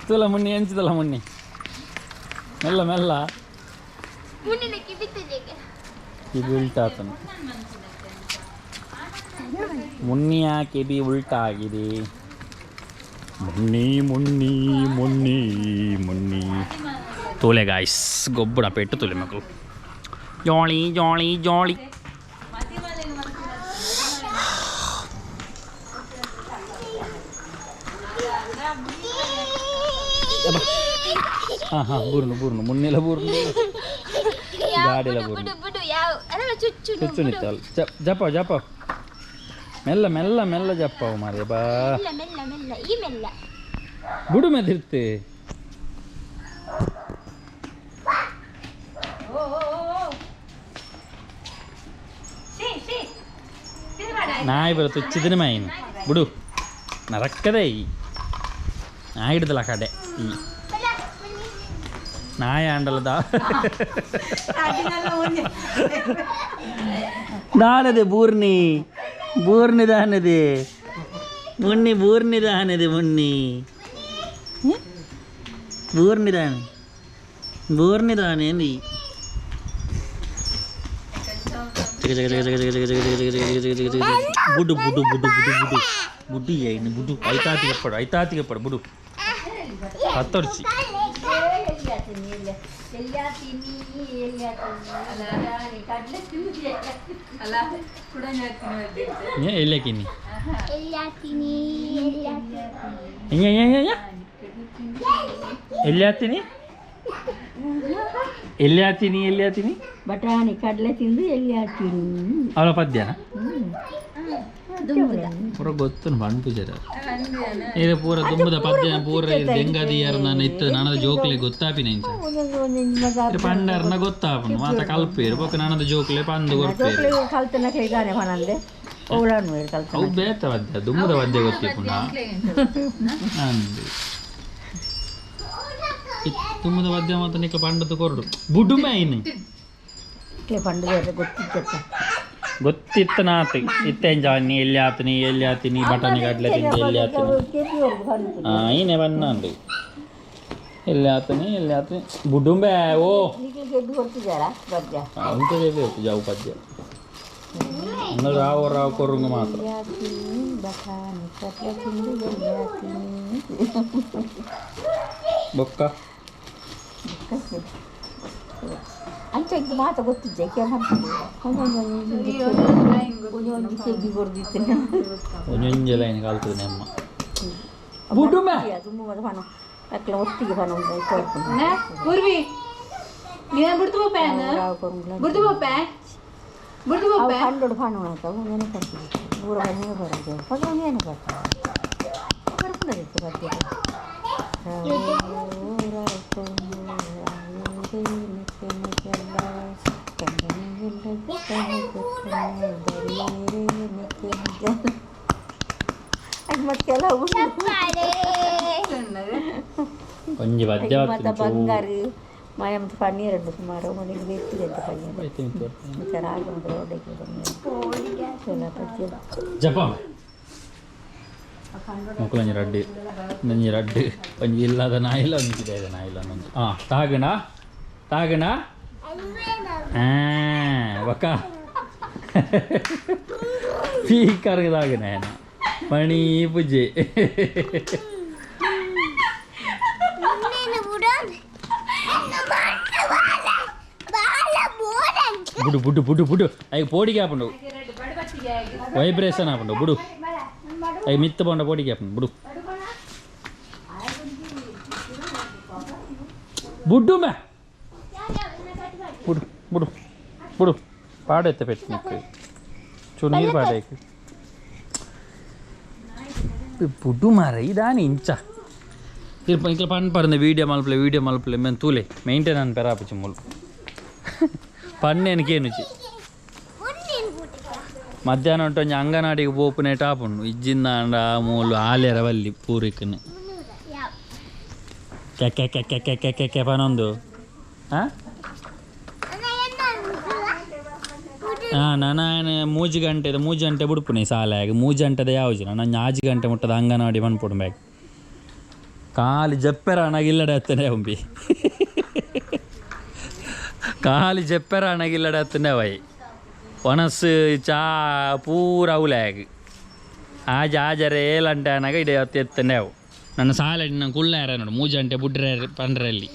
ತುಲ ಮುನ್ನಿ ಎಂಚಿದಲ್ಲ ಮುನ್ನಿ ಮೆಲ್ಲ ಮೆಲ್ಲ ಮುನ್ನಿನ ಕಿಬಿತ್ತದೆಗೆ ಕಿವಿ ಉಲ್ಟಾತನು. ಮುನ್ನಿಯ ಕಿವಿ ಉಲ್ಟಾ ಆಗಿದೆ. ಮುನ್ನಿ ಮುನ್ನಿ ಮುನ್ನಿ ಮುನ್ನಿ ತೋಲೆ ಗಾಯ್ಸ್ ಗೊಬ್ಬರ ಪೆಟ್ಟು ತುಲೆ ಮಕ್ಕಳು ಜಾಳಿ ಜಾಳಿ ಜಾಳಿ. ಹಾಂ ಹಾಂ ಬೂರ್ನು ಬೂರ್ನು ಮುನ್ನೆಲ್ಲ ಬೂರ್ನು ಗಾಡಿಲ ಬೂರ್ನು ಬಿಡು ಬಿಡು ಯಾವ ಅಲ್ಲ ಚುಚ್ಚು ಚುಚ್ಚು ನಿತ್ತಲ್ಲ. ಜಪ್ಪ ಜಪ್ಪ ಮೆಲ್ಲ ಮೆಲ್ಲ ಮೆಲ್ಲ ಜಪ್ಪವು ಮಾರ್ರೆ ಬಾ. ಮೆಲ್ಲ ಮೆಲ್ಲ ಮೆಲ್ಲ ಈ ಮೆಲ್ಲ ಬುಡು ಮೆದಿರ್ತೆ. ನಾಯಿ ಬರ ತುಚ್ಚಿದ್ರೆ ಮಾಯಿನ ಬಿಡು ನರಕ್ಕದೇ ಈ ನಾಯಿ ಹಿಡ್ದಲ್ಲ ಕಡೆ ಈ ನಾಯಿ ಆಂಡಲದ ದಾನದೆ ಬೂರ್ನಿ ಬೂರ್ನಿ ದಾನದೆ ಮುನ್ನಿ ಬೂರ್ನಿ ದಾನದೆ ಮುನ್ನಿ ಬೂರ್ನಿ ದಾನೆ ಬೂರ್ನಿ ದಾನೆ ನೀ ಬುಡು ಬುಡು ಬುಡು ಬುಡು ಬುಡು ಬುಡು ಏನು ಬುಡು ಐತಾತಿಗೆ ಪಡು ಐತಾತಿಗೆ ಪಡು ಬುಡು ಹತ್ತೊರ್ಚಿ ಎಲ್ಲಕ್ಕಿನಿ ಎಲ್ಲಿ ಹಾಕ್ತೀನಿ ಎಲ್ಲಿ ಹಾಕ್ತೀನಿ ಎಲ್ಲಿ ಹಾಕ್ತೀನಿ ಬಟಾಣಿ ಕಡಲೆ ತಿಂದು ಎಲ್ಲಿ ಹಾಕ್ತೀನಿ ಅವಳ ಪದ್ಯನ ಪೂರ ಗೊತ್ತು ಬಣ್ಣ ಪೂಜಾರ ಇದು ಪೂರ ತುಂಬದ ಪದ್ಯ ಪೂರ ದೆಂಗದಿಯರ್ ನಾನು ಇತ್ತು ನಾನದ ಜೋಕ್ಲೆ ಗೊತ್ತಾಪಿನ ಇಂಚ ಪಂಡರ್ನ ಗೊತ್ತಾಪನು ಮಾತ ಕಲ್ಪೇರು ಬೊಕ್ಕ ನಾನದ ಜೋಕ್ಲೆ ಪಂದು ಕೊರ್ಪೇರು ಕಲ್ತನ ಕೈಗಾನೆ ಪನಂದೆ ಓಳಾನು ಕಲ್ತನ ಅವು ಬೇತ ಪದ್ಯ ದುಮ್ಮದ ಪದ್ಯ ಗೊತ್ತಿಪ್ಪುಂಡ ಅಂದು ತುಮ್ಮದ ಪದ್ಯ ಮಾತ್ರ ನಿಕ್ಕ ಪಂಡದ ಕೊರಡು ಬುಡುಮೆ ಇನ್ನು ಪಂಡದ ಗೊತ್ತಿತ್ತ ಗೊತ್ತಿತ್ತು ನಾತು ಇತ್ತೆಂಜ ನೀ ಎಲ್ಲಿ ಆತನಿ ಎಲ್ಲಿ ಆತೀನಿ ಬಟಾಣಿ ಕಡಲೆ ತಿಂದು ಎಲ್ಲಿ ಆತನಿ ಈನೆ ಬಣ್ಣ ಎಲ್ಲಿ ಆತನಿ ಎಲ್ಲಿ ಆತನಿ ಬುಡುಂಬೆ ಓ ಅಂತೆ ಜಾವು ಪದ್ಯ ಅಂದ್ರೆ ರಾವ್ ರಾವ್ ಕೊರುಂಗ ಮಾತ್ರ ಬೊಕ್ಕ ಅಂಚೆ ಮಾತ ಗೊತ್ತಿದ್ದೆ ಒಂಜೊಂಜೆ ಲೈನ್ ಕಲ್ತದೆ ನಮ್ಮ ಬುಡುಮೆ ಅಕ್ಲ ಒಟ್ಟಿಗೆ ಪಣ ಪೂರ್ವಿ ನೀನು ಬಿಡ್ತು ಬೋಪೆ ಬಿಡ್ತು ಬೋಪೆ ಬಿಡ್ತು ಬೋಪೆ ಪಂಡೋಡು ಪಣ ಒಂದೇನೆ ಕೊಡ್ತೀವಿ ಊರ ಬಂದೇ ಬರೋದು ಒಂದೇನೆ ಬರ್ತಾರೆ ಬರ್ಕೊಂಡಿತ್ತು ಪದ್ಯ ಮತ್ತೆ ಕೆಲವು ಒಂಜಿ ಪದ್ಯ ಮತ್ತೆ ಬಂಗಾರ ಮಾಯ ಮತ್ತು ಪನ್ನೀರ್ ಉಂಟು ಸುಮಾರು ಮೊದಲಿಗೆ ಬೇಕಿದೆ ಅಂತ ಪನ್ನೀರ್ ಮತ್ತೆ ರಾಗಿ ಪನ್ನೀರ್ ಪದ್ಯ ಜಪ ಮಕ್ಕಳು ರಡ್ಡು ನಂಜಿ ರಡ್ಡು ಒಂಜಿ ಇಲ್ಲದ ನಾಯಿಲ್ಲ ಒಂಜಿ ಇದೆ ನಾಯಿಲ್ಲ ಒಂಜಿ ಹಾಂ ತಾಗಣ ತಾಗಣ ಹಾಂ ಬಕ್ಕ ಪೀಕರ್ಗೆ ತಾಗಣ ಮಣಿ ಪೂಜೆ ಬುಡು ಬುಡು ಬುಡು ಬುಡು ಅಯ್ಯ ಪೋಡಿಗೆ ಹಾಪುಂಡು ವೈಬ್ರೇಷನ್ ಹಾಪುಂಡು ಬುಡು ಅಯ್ಯ ಮಿತ್ತ ಪೋಂಡ ಪೋಡಿಗೆ ಹಾಪುಂಡು ಬುಡು ಬುಡ್ಡು ಮೇ ಬುಡು ಬುಡು ಬುಡು ಪಾಡೆತ್ತ ಪೆಟ್ಟು ನಿಕ್ಕು ಚೂರು ನೀರು ಪಾಡೈಕು ಬುಡು ಮಾರ ಇದಾನಿ ಇಂಚ ಇಲ್ಪ ಪನ್ ಪರಂದ ವೀಡಿಯೋ ಮಲ್ಪಲೆ ವೀಡಿಯೋ ಮಲ್ಪಲೆ ಮೇನ್ ತೂಲೆ ಮೇಂಟೈನ್ ಅನ್ ಪೆರಾಪುಚಿ ಮೂಲು ಪನ್ನೇನು ಕೇನುಚಿ ಮಧ್ಯಾಹ್ನ ಉಂಟು ಒಂಜಿ ಅಂಗನಾಡಿಗೆ ಪೋಪುನೆ ಟಾಪುಂಡು ಇಜ್ಜಿಂದಾಂಡ ಮೂಲು ಆಲೇರ ಬಲ್ಲಿ ಪೂರಿಕನು K K K K K K K ಪನೊಂದು ಹಾಂ ಹಾಂ ನಾನು ಮೂಜಿ ಗಂಟೆದ ಮೂಜಿ ಗಂಟೆ ಬುಡ್ಪುನಿ ಸಾಲಾಗ ಮೂಜಿ ಗಂಟೆದ ಯಾವ್ಜಿ ನಾನು ಆಜಿ ಗಂಟೆ ಮುಟ್ಟದ ಅಂಗನವಾಡಿ ಮನ್ಪುಡು ಬ್ಯಾಗ್ ಖಾಲಿ ಜಪ್ಪೆರ ಅಣಗಿಲ್ಲಡೆ ಹತ್ತನೆ ಒಂಬಿ ಖಾಲಿ ಜಪ್ಪೆರ ಅಣಗಿಲ್ಲಡೆ ಹತ್ತನೆ ವೈ ಒಣಸು ಚಾ ಪೂರ ಅವಲಾಗ ಆಜ ಆಜರೆ ಏಲಂಟೆ ಅನಾಗ ಇಡೇ ಹತ್ತು ಎತ್ತನೆ ಅವು ನನ್ನ ಸಾಲೆ ನನ್ನ ಕುಳ್ಳ ನೋಡು ಮೂಜಿ ಗಂಟೆ ಬುಡ್ರೆ ಪಂಡ್ರಲ್ಲಿ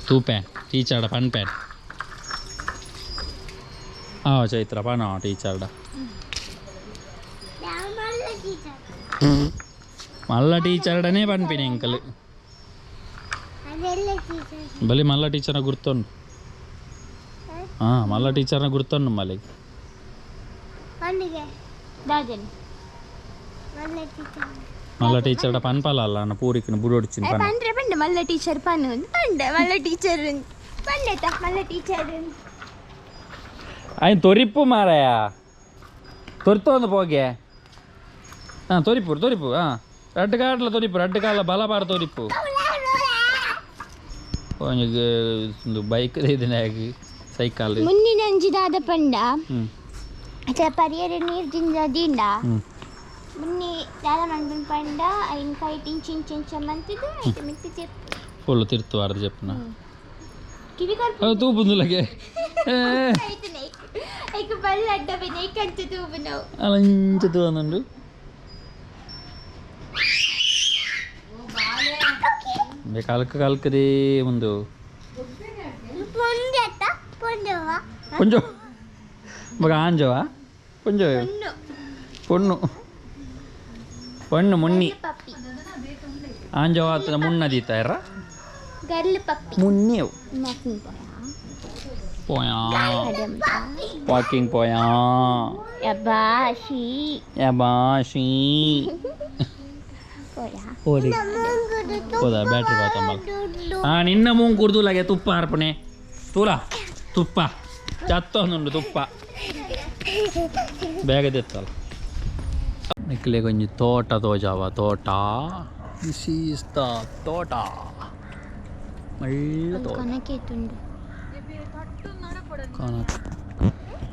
ತೂಪೆ ಟೀಚರ್ಡ ಪನ್ಪೇನ್ ಆ ಚೈತ್ರ ಪನ ಟೀಚರ್ಡ ಮಲ್ಲ ಟೀಚರ್ಡನೇ ಪನ್ಪಿನಿ ಅಂಕಲ್ ಬಲಿ ಮಲ್ಲ ಟೀಚರ್ನ ಗುರ್ತೊಂಡು ಹಾಂ ಮಲ್ಲ ಟೀಚರ್ನ ಗುರ್ತೊಂಡು ಮಲ್ಲಿಗೆ ಮಲ್ಲ ಟೀಚರ್ಡ ಪನ್ಪಲ ಅಲ್ಲ ನನ್ನ ಪೂರಿಕಿನ ಬುಡೊಡಿಚಿನ ಪನ್ ಪಂಡ್ರೆ ಪಂಡೆ ಮಲ್ಲ ಟೀಚರ್ ಪನ್ ಪಂಡೆ ಮಲ್ಲ ಟೀಚರ್ ಪಂಡೆತ ಮಲ್ಲ ಟೀಚರ್ ಆಯ್ತು ತೊರಿಪ್ಪು ಮಾರಾಯ. ತೊರ್ತೊಂದು ಪೋಗೆ ಹಾಂ ತೊರಿಪು ತೊರಿಪು ಹಾಂ ರಡ್ಡು ಕಾಡ್ಲ ತೊರಿಪು ರಡ್ಡು ಕಾಲ ಬಲ ಬಾರ ತೊರಿಪು ಒಂಜಿ ಒಂದು ಬೈಕ್ ಇದನ್ನ ಸೈಕಲ್ ಮುಂದಿನ ಅಂಜಿದಾದ ಪಂಡ ಅಚ ಪರಿಯರ ನೀರು ಜಿಂಜ ದಿಂಡ ಮುನ್ನಿ ದಾದ ಮನ್ಪುನ ಪಂಡ ಐನ್ ಕೈಟ್ ಇಂಚ ಇಂಚ ಇಂಚ ಮಂತಿದ್ದು ಐತ ಮಿತ್ತಿ ಚೆಪ್ಪು ಫುಲ್ ತಿರ್ತು ಅರ್ಧ ಚೆಪ್ಪುನ ಕಿವಿ ಕರ್ಪು ಅದು ತೂಪುಂದುಲಗೆ ಐಕ್ ಬಲ್ಲ ಅಡ್ಡ ಬೆನೆ ಐಕಂಚ ತೂಪುನವು ಅಲ್ಲ ಇಂಚ ತೂವೊಂದುಂಡು ಕಲ್ಕ ಕಲ್ಕದೇ ಒಂದು ಪೊಂಜೋ ಮಗ ಆಂಜವ ಪೊಂಜೋ ಪೊಣ್ಣು ಪೊಣ್ಣು ಮುನ್ನಿ ಆಂಜವ ಆತನ ಮುಣ್ಣ ದೀತಾರ ಮುನ್ನಿ ಅವು ಪೋಯಾ ವಾಕಿಂಗ್ ಪೋಯಾ ಯಬಾಶಿ ಓಡಿ ಹೋದ ಬ್ಯಾಟ್ರಿ ಬಾತಂಬ ಹಾಂ ನಿನ್ನ ಮೂಂಗ್ ಕುಡ್ದುಲಾಗೆ ತುಪ್ಪ ಅರ್ಪಣೆ ತೂಲಾ ತುಪ್ಪ ಚತ್ತೊಂದುಂಡು ತುಪ್ಪ ಬೇಗ ತೆತ್ತಲ್ಲ ನಿಕ್ಲೆ ಕೊಂಚ ತೋಟ ತೋಜಾವ ತೋಟ this is the Thota ಮಳ್ಳ Thota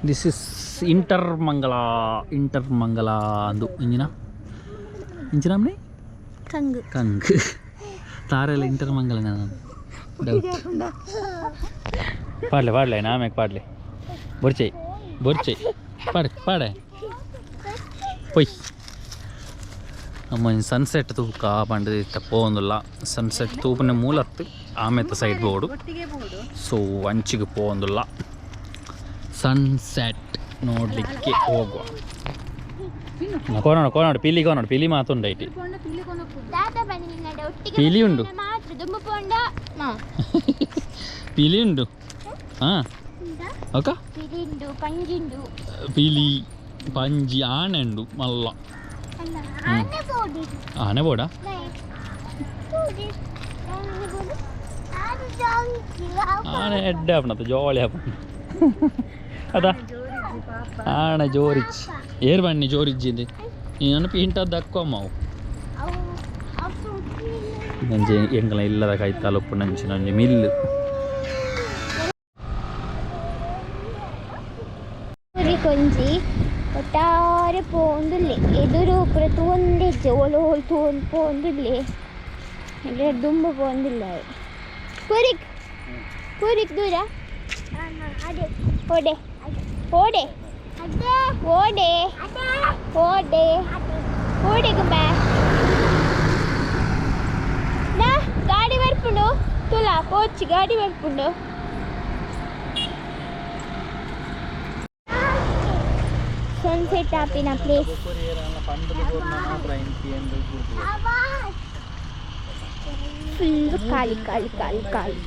this is inter Mangala inter Mangala ಅಂದು ಇಂಜಿನ ಇಂಚಿನ ಕಂಗು ಕಂಗ್ ತಾರೆಲ್ಲ ಇಂಟರ್ ಮಂಗಲ ಡೌಟ್ ಪಾಡ್ಲೆ ಪಾಡ್ಲೆ ನಾಮ್ಯಾಕೆ ಪಾಡ್ಲೆ ಬೊರ್ಚೈ ಬೊರ್ಚೈ ಪಾಡೆ ಪಾಡೆ ಪೊಯ್ ನಮ್ಮ ಸನ್ಸೆಟ್ ತೂಕ ಪಂಡದ ಇತ್ತ ಪೋವೊಂದುಲ್ಲ ಸನ್ಸೆಟ್ ತೂಪನೆ ಮೂಲತ್ತು ಆಮೇತ ಸೈಡ್ ಬೋರ್ಡು ಸೊ ಅಂಚಿಗೆ ಪೋವೊಂದುಲ್ಲ ಸನ್ಸೆಟ್ ನೋಡಲಿಕ್ಕೆ ಹೋಗುವ ಕೋನೋಡು ಕೋನೋಡು ಪಿಲಿ ಕೋನೋಡು ಪಿಲಿ ಮಾತುಂಡೈತಿ ಪಿಲಿ ಉಂಡು ಪಿಲಿ ಉಂಡು ಹಾಂ ಓಕ ಪಿಲಿ ಪಂಜಿ ಆನೆ ಉಂಡು ಮಲ್ಲ ಆನೆ ಬೋಡ ಆನೆ ಎಡ್ಡೆ ಆಪಣತ್ತ ಜಾಲಿ ಆಪಣ ಅದ ಆನೆ ಜೋರಿಚ್ಚಿ ಏರ್ ಬನ್ನಿ ಜೋರಿಜ್ಜಿಂದು ನಾನು ಪಿಂಟದ್ದು ದಕ್ಕೊಮ್ಮ ಅವು ನಂಜೆ ಎಂಕಲ ಇಲ್ಲದ ಕೈತಾಲುಪ್ಪು ನಂಚಿ ನಂಜಿ ಮಿಲ್ಲು ಕೊಂಜಿ ಒಟ್ಟಾರೆ ಪೋಂದುಲ್ಲೆ ಎದುರು ಪೂರ ತೂವೊಂದಿಜ್ಜೆ ಓಲು ಓಲು ತೂವೊಂದು ಪೋಂದುಲ್ಲೆ ದುಂಬು ಪೋಂದುಲ್ಲೆ ಪೂರಿಕ್ ಪೂರಿಕ್ ದೂರ ಓಡೆ ಓಡೆ ಓಡೆ ಓಡೆ ಓಡೆ ಗುಂಬೆ ನಾ ಗಾಡಿ ಬರ್ಪುಂಡು ತುಲಾ ಪೋಚಿ ಗಾಡಿ ಬರ್ಪುಂಡು ಸನ್ಸೆಟ್ ಆಪಿನ ಪ್ಲೇಸ್ ಫುಲ್ ಖಾಲಿ ಖಾಲಿ ಖಾಲಿ ಖಾಲಿ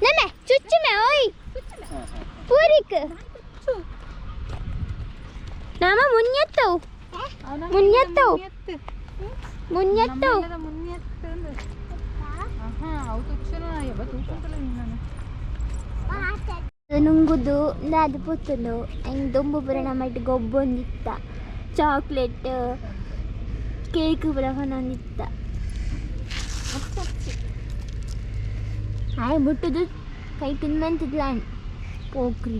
ನಮ್ಮೆ ಚುಚ್ಚುಮೆ ಓಯ್ ಪೂರಿಕ್ ನಾಮ ಮುನ್ಯತ್ತವು ಮುನ್ಯತ್ತವು ಮುನ್ಯತ್ತವು ನುಂಗುದು ಅದು ಪುತ್ತುಂಡು ಹೆಂಗೆ ದೊಂಬು ಪೂರ ನಮ್ಮ ಗೊಬ್ಬೊಂದಿತ್ತ ಚಾಕ್ಲೇಟ್ ಕೇಕ್ ಪೂರ ಹೊನೊಂದಿತ್ತ ಆಯ್ ಮುಟ್ಟುದು ಕೈ ತಿನ್ಮಂತಿದ್ಲ ಪೋಕ್ರಿ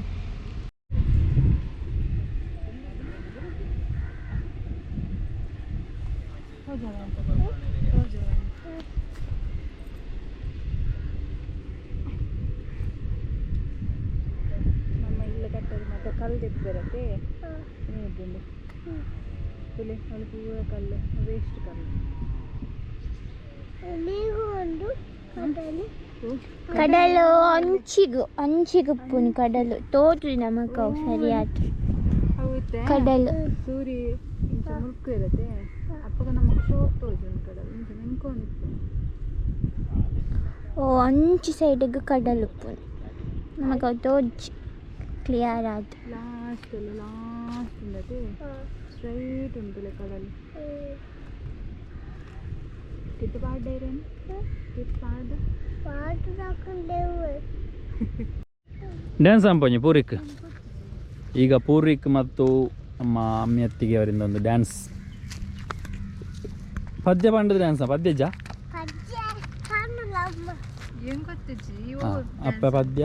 ನಮ್ಮ ಇಲ್ಲ ಕಟ್ಟೋದು ಮತ್ತೆ ಕಲ್ಲು ತೆಗ್ದಿರತ್ತೆ ನೀರ್ದುಂಡು ತುಲೆ ಅಲ್ಲಿ ಪೂರ ಕಲ್ಲು ವೇಸ್ಟ್ ಕಲ್ಲು ಕಡಲು ಅಂಚಿಗು ಅಂಚಿಗು ಉಪ್ಪುನು ಕಡಲು ತೋಜು ನಮಕ್ ಅವು ಸರಿಯಾದ ಅವು ಕಡಲು ಸೂರಿ ಇಂಚ ಮುಲ್ಕು ಇರತ್ತೆ ಅಪ್ಪಗ ನಮಕ್ ಶೋಕ್ ತೋಜುಂಡು ಕಡಲು ಇಂಚ ಮಿನ್ಕೊಂಡಿತ್ತು ಓ ಅಂಚಿ ಸೈಡಿಗೆ ಕಡಲು ಉಪ್ಪುನು ನಮಕ್ ಅವು ತೋಜಿ ಕ್ಲಿಯರ್ ಆದ್ ಲಾಸ್ಟ್ ಅಲ್ಲ ಲಾಸ್ಟ್ ಉಂಡತೆ ಸ್ಟ್ರೈಟ್ ಉಂಟುಲೆ ಕಡಲು ಕಿತ್ತು ಪಾಡ್ಡ ಇರೇನು ಕಿತ್ತು ಪಾಡ್ದ ಡ್ಯಾನ್ಸ್ ಅಂಪೊಂಜಿ ಪೂರಿಕ್ ಈಗ ಪೂರ್ವಿಕ್ ಮತ್ತು ನಮ್ಮ ಅಮ್ಮಿ ಅತ್ತಿಗೆ ಅವರಿಂದ ಒಂದು ಡ್ಯಾನ್ಸ್ ಪದ್ಯ ಪಂಡದ ಡ್ಯಾನ್ಸ್ ಪದ್ಯಜ ಪದ್ಯ ಕಾಣಲಮ್ಮ. ಏನ್ ಗೊತ್ತಿಜ್ಜಿ ಅಪ್ಪ ಪದ್ಯ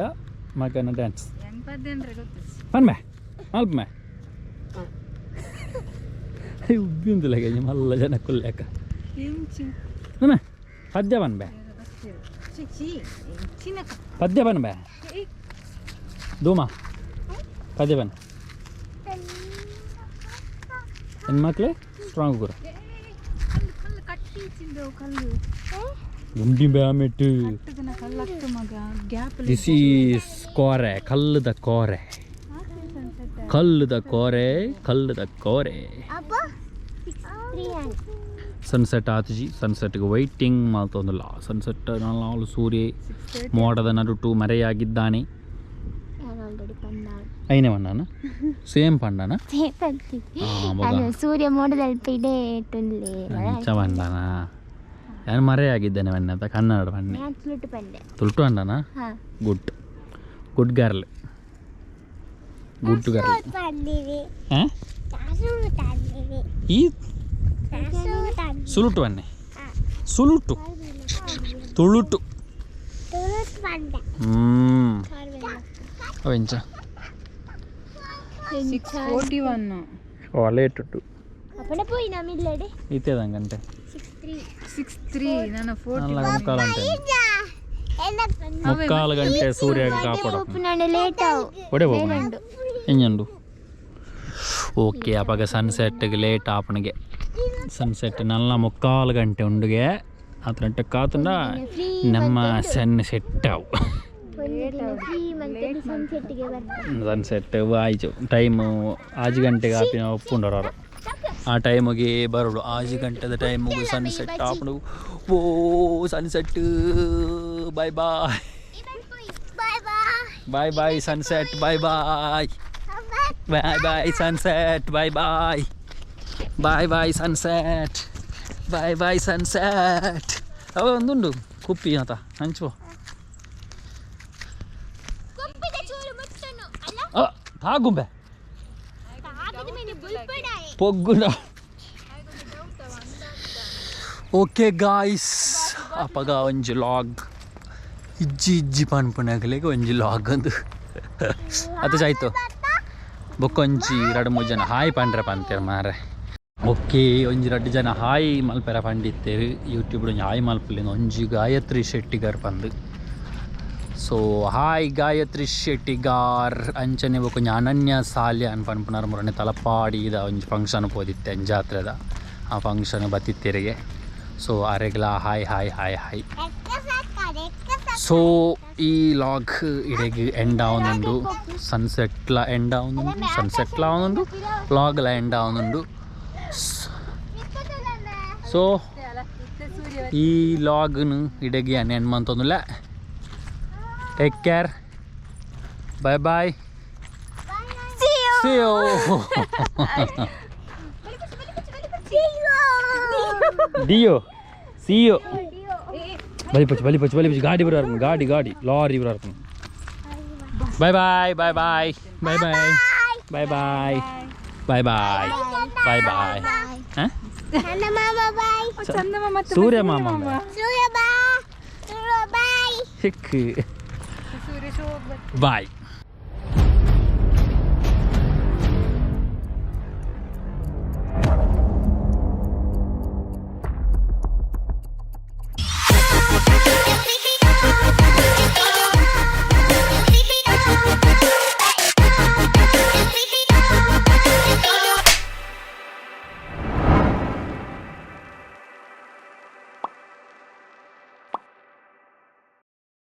ಮಗನ ಡ್ಯಾನ್ಸ್. ಹೆಂಗ್ ಪದ್ಯ ಅಂದ್ರೆ ಗೊತ್ತಿಜ್ಜಿ. ಪನ್ಮೆ ಮಲ್ಪಮೆ ಉಬ್ಬಿಂದಿಲ್ಲ ಮಲ್ಲ ಜನ ಕುಲ್ಲೆಕ್ಕ. ಎಂಚಿ? ಪನ್ಮೆ ಪದ್ಯ ಪನ್ಬೆ. ಚಿ ಎಂಚಿನ? ಪದ್ಯ ಪನ್ಬೆ ದೂಮ ಪದ್ಯ ಪನ್ ಹೆಣ್ಮಕ್ಳು ಸ್ಟ್ರಾಂಗ್ ಗುರು. ಕಲ್ಲು ಕಲ್ಲು ಕಟ್ಟಿ ಕಲ್ಲು. ಉಂಡಿ ಬ್ಯಾಮೆಟ್ಟು. ಕಟ್ಟುದನ ಕಲ್ಲು ಮಗ ಗ್ಯಾಪ್. This is ಕೋರೆ, ಕಲ್ಲದ ಕೋರೆ, ಕಲ್ಲದ ಕೋರೆ, ಕಲ್ಲದ ಕೋರೆ. ಅಬ್ಬ. 6:03. ಸನ್ಸೆಟ್ ಆತಜಿ, ಸನ್ಸೆಟ್ಗೆ ವೈಟಿಂಗ್ ಮಾತೊಂದಿಲ್ಲ. ಸನ್ಸೆಟ್ ನಾಲ್ಕು ಸೂರ್ಯ ಮೋಡದ ನಡುಟು ಮರೆಯಾಗಿದ್ದಾನೆ. ನಾನು ಆಲ್ರೆಡಿ ಪಂಡ. ಐನೇ ಪಂಡಾನ? ಸೇಮ್ ಪಂಡಾನ? ಪಂತಿ. ಬೊಕ? ಅದು ಸೂರ್ಯ ಮೋಡದಲ್ಪ ಇಡೇ ಟುಲ್ಲೆ. ಅಂಚ ಪಂಡಾನ? ಯಾನು ಮರೆಯಾಗಿದ್ದಾನೆ ಬನ್ನಿ ಅಂತ ಕನ್ನಡ ಬನ್ನಿ. ನಾನು ತುಳುಟು ಪಂಡೆ. ತುಳುಟು ಪಂಡನಾ? ಹಾ. Good, good girl, good girl. ತಂದಿರಿ. ಹಾಂ. ತಾಸು ತಂದಿರಿ. ಈ ತಾಸು ತಂದಿರಿ. ಸುಲುಟು ಬನ್ನಿ, ಸುಲುಟು, ತುಳುಟು. ತುಳುಟ್ ಬಂದ. ಹ್ಞೂ, ಅವೆಂಚ? 6:41. ಓ, ಲೇಟ್ ಉಂಟು. ಅಪ್ಪಣ ಪೋಯಿ ನಮ್ಮ ಇಲ್ಲಡೆ. ಇತ್ತೇದ ಗಂಟೆ? 6:03. 6:03, ನಾನು 40. ನಾಲ್ಕು ಮುಕ್ಕಾಲು ಗಂಟೆ, ಮುಕ್ಕಾಲು ಗಂಟೆ ಸೂರ್ಯ ಕಾಪಾಡ. ನಾನು ಲೇಟ್ ಅವು. ಒಡೆ ಹೋಗೋಣ ಎಂಜಂಡು. ಓಕೆ, ಅವಾಗ ಸನ್ಸೆಟ್ಗೆ ಲೇಟ್ ಆಪಣಿಗೆ. ಸನ್ಸೆಟ್ ನಲ್ಲ ಮುಕ್ಕಾಲು ಗಂಟೆ ಉಂಡುಗೆ. ಆತ ಗಂಟೆ ಕಾತಂಡ ನಮ್ಮ ಸನ್ ಸೆಟ್ ಅವು. ಫ್ರೀ ಮತ್ತೆ ಸನ್ಸೆಟ್ಗೆ ಬರ್ತಾರೆ. ಸನ್ಸೆಟ್ ಆಯ್ತು, ಟೈಮು ಆಜು ಗಂಟೆಗೆ ಆಪಿನ ಒಪ್ಪುಂಡರು. ಆ ಟೈಮಿಗೆ ಬರೋಡು, ಆಜು ಗಂಟೆದ ಟೈಮಿಗೆ ಸನ್ಸೆಟ್ ಆಪಣು. ಓ sunset, bye bye. Bye bye. Bye bye sunset, bye bye. Bye bye sunset, bye bye. Bye bye sunset, bye bye sunset. ಅವ ಒಂದುಂಡು ಕುಪ್ಪಿ ಆತ ಹಂಚುವ. ತಾಗುಂಬೆ ಪೊಗ್ಗುನ. ಓಕೆ ಗಾಯ್ಸ್, ಅಪಗ ಒಂಜಿ ಲಾಗ್ ಇಜ್ಜಿ ಇಜ್ಜಿ ಪನ್ಪುನಗಲಿಗೆ ಒಂಜಿ ಲಾಗ್ ಅಂದು ಅದು ಆಯ್ತು. ಬೊಕ್ಕೊಂಜಿ ಎರಡು ಮೂರು ಜನ ಹಾಯ್ ಪಂಡ್ರೆ ಪಂತೇರು ಮಾರೆ. ಓಕೆ, ಒಂಜಿ ರಡ್ಡು ಜನ ಹಾಯ್ ಮಲ್ಪೆರ ಪಂಡಿತ್ತೇರು. ಯೂಟ್ಯೂಬ್ ಒಂಜಿ ಹಾಯ್ ಮಲ್ಪಲಿಂದ ಒಂಜಿ ಗಾಯತ್ರಿ ಶೆಟ್ಟಿಗಾರ್ ಪಂದು. ಸೊ ಹಾಯ್ ಗಾಯತ್ರಿ ಶೆಟ್ಟಿಗಾರ್. ಅಂಚನೆ ಬೊಕ್ಕ ಒಂಜಿ ಅನನ್ಯ ಸಾಲ್ಯ ಅನ್ ಪನ್ಪುನಾರ್. ಮುರನೆ ತಲಪಾಡಿದ ಒಂಜಿ ಫಂಕ್ಷನ್ ಪೋದಿತ್ತೆ ಜಾತ್ರೆದ, ಆ ಫಂಕ್ಷನ್ ಬತ್ತಿತ್ತೇರಿಗೆ. ಸೊ ಅರೆಗ್ಲ ಹಾಯ್ ಹಾಯ್ ಹಾಯ್ ಹಾಯ್. ಸೊ ಈ ಲಾಗ್ ಇಡೆಗ್ ಎಂಡ್ ಆವೊಂದುಂಡು. ಸನ್ಸೆಟ್ಲ ಎಂಡ್ ಆವೊಂದುಂಡು, ಸನ್ಸೆಟ್ಲ ಆವೊಂದುಂಡು, ಲಾಗ್ಲ ಎಂಡ್ ಆವೊಂದುಂಡು. ಸೊ ಈ ಲಾಗ್ನು ಇಡೆಗ್ ಯಾನ್ and ಮಂತೊಂದುಲ್ಲೆ. Take care, bye bye. See you. See you. Dio, see you. ಬಲಿ ಪಚ್ಚು, ಬಲಿ ಪಚ್ಚು, ಬಲಿ ಪಚ್ಚು. ಗಾಡಿ ಬರೋ, ಗಾಡಿ ಗಾಡಿ ಲಾರಿ ಬರೋ. Bye bye, bye bye, bye bye, bye bye, bye bye, bye bye. ಹಾಂ. ಚಂದಮಾಮ ಬಾಯ್. ಚಂದಮಾಮ. ಸೂರ್ಯ ಮಾಮ. ಸೂರ್ಯ ಬಾ, ಸೂರ್ಯ ಬಾಯ್. ಸಿಕ್. ಸೂರ್ಯ ಶೋಭ. ಬಾಯ್.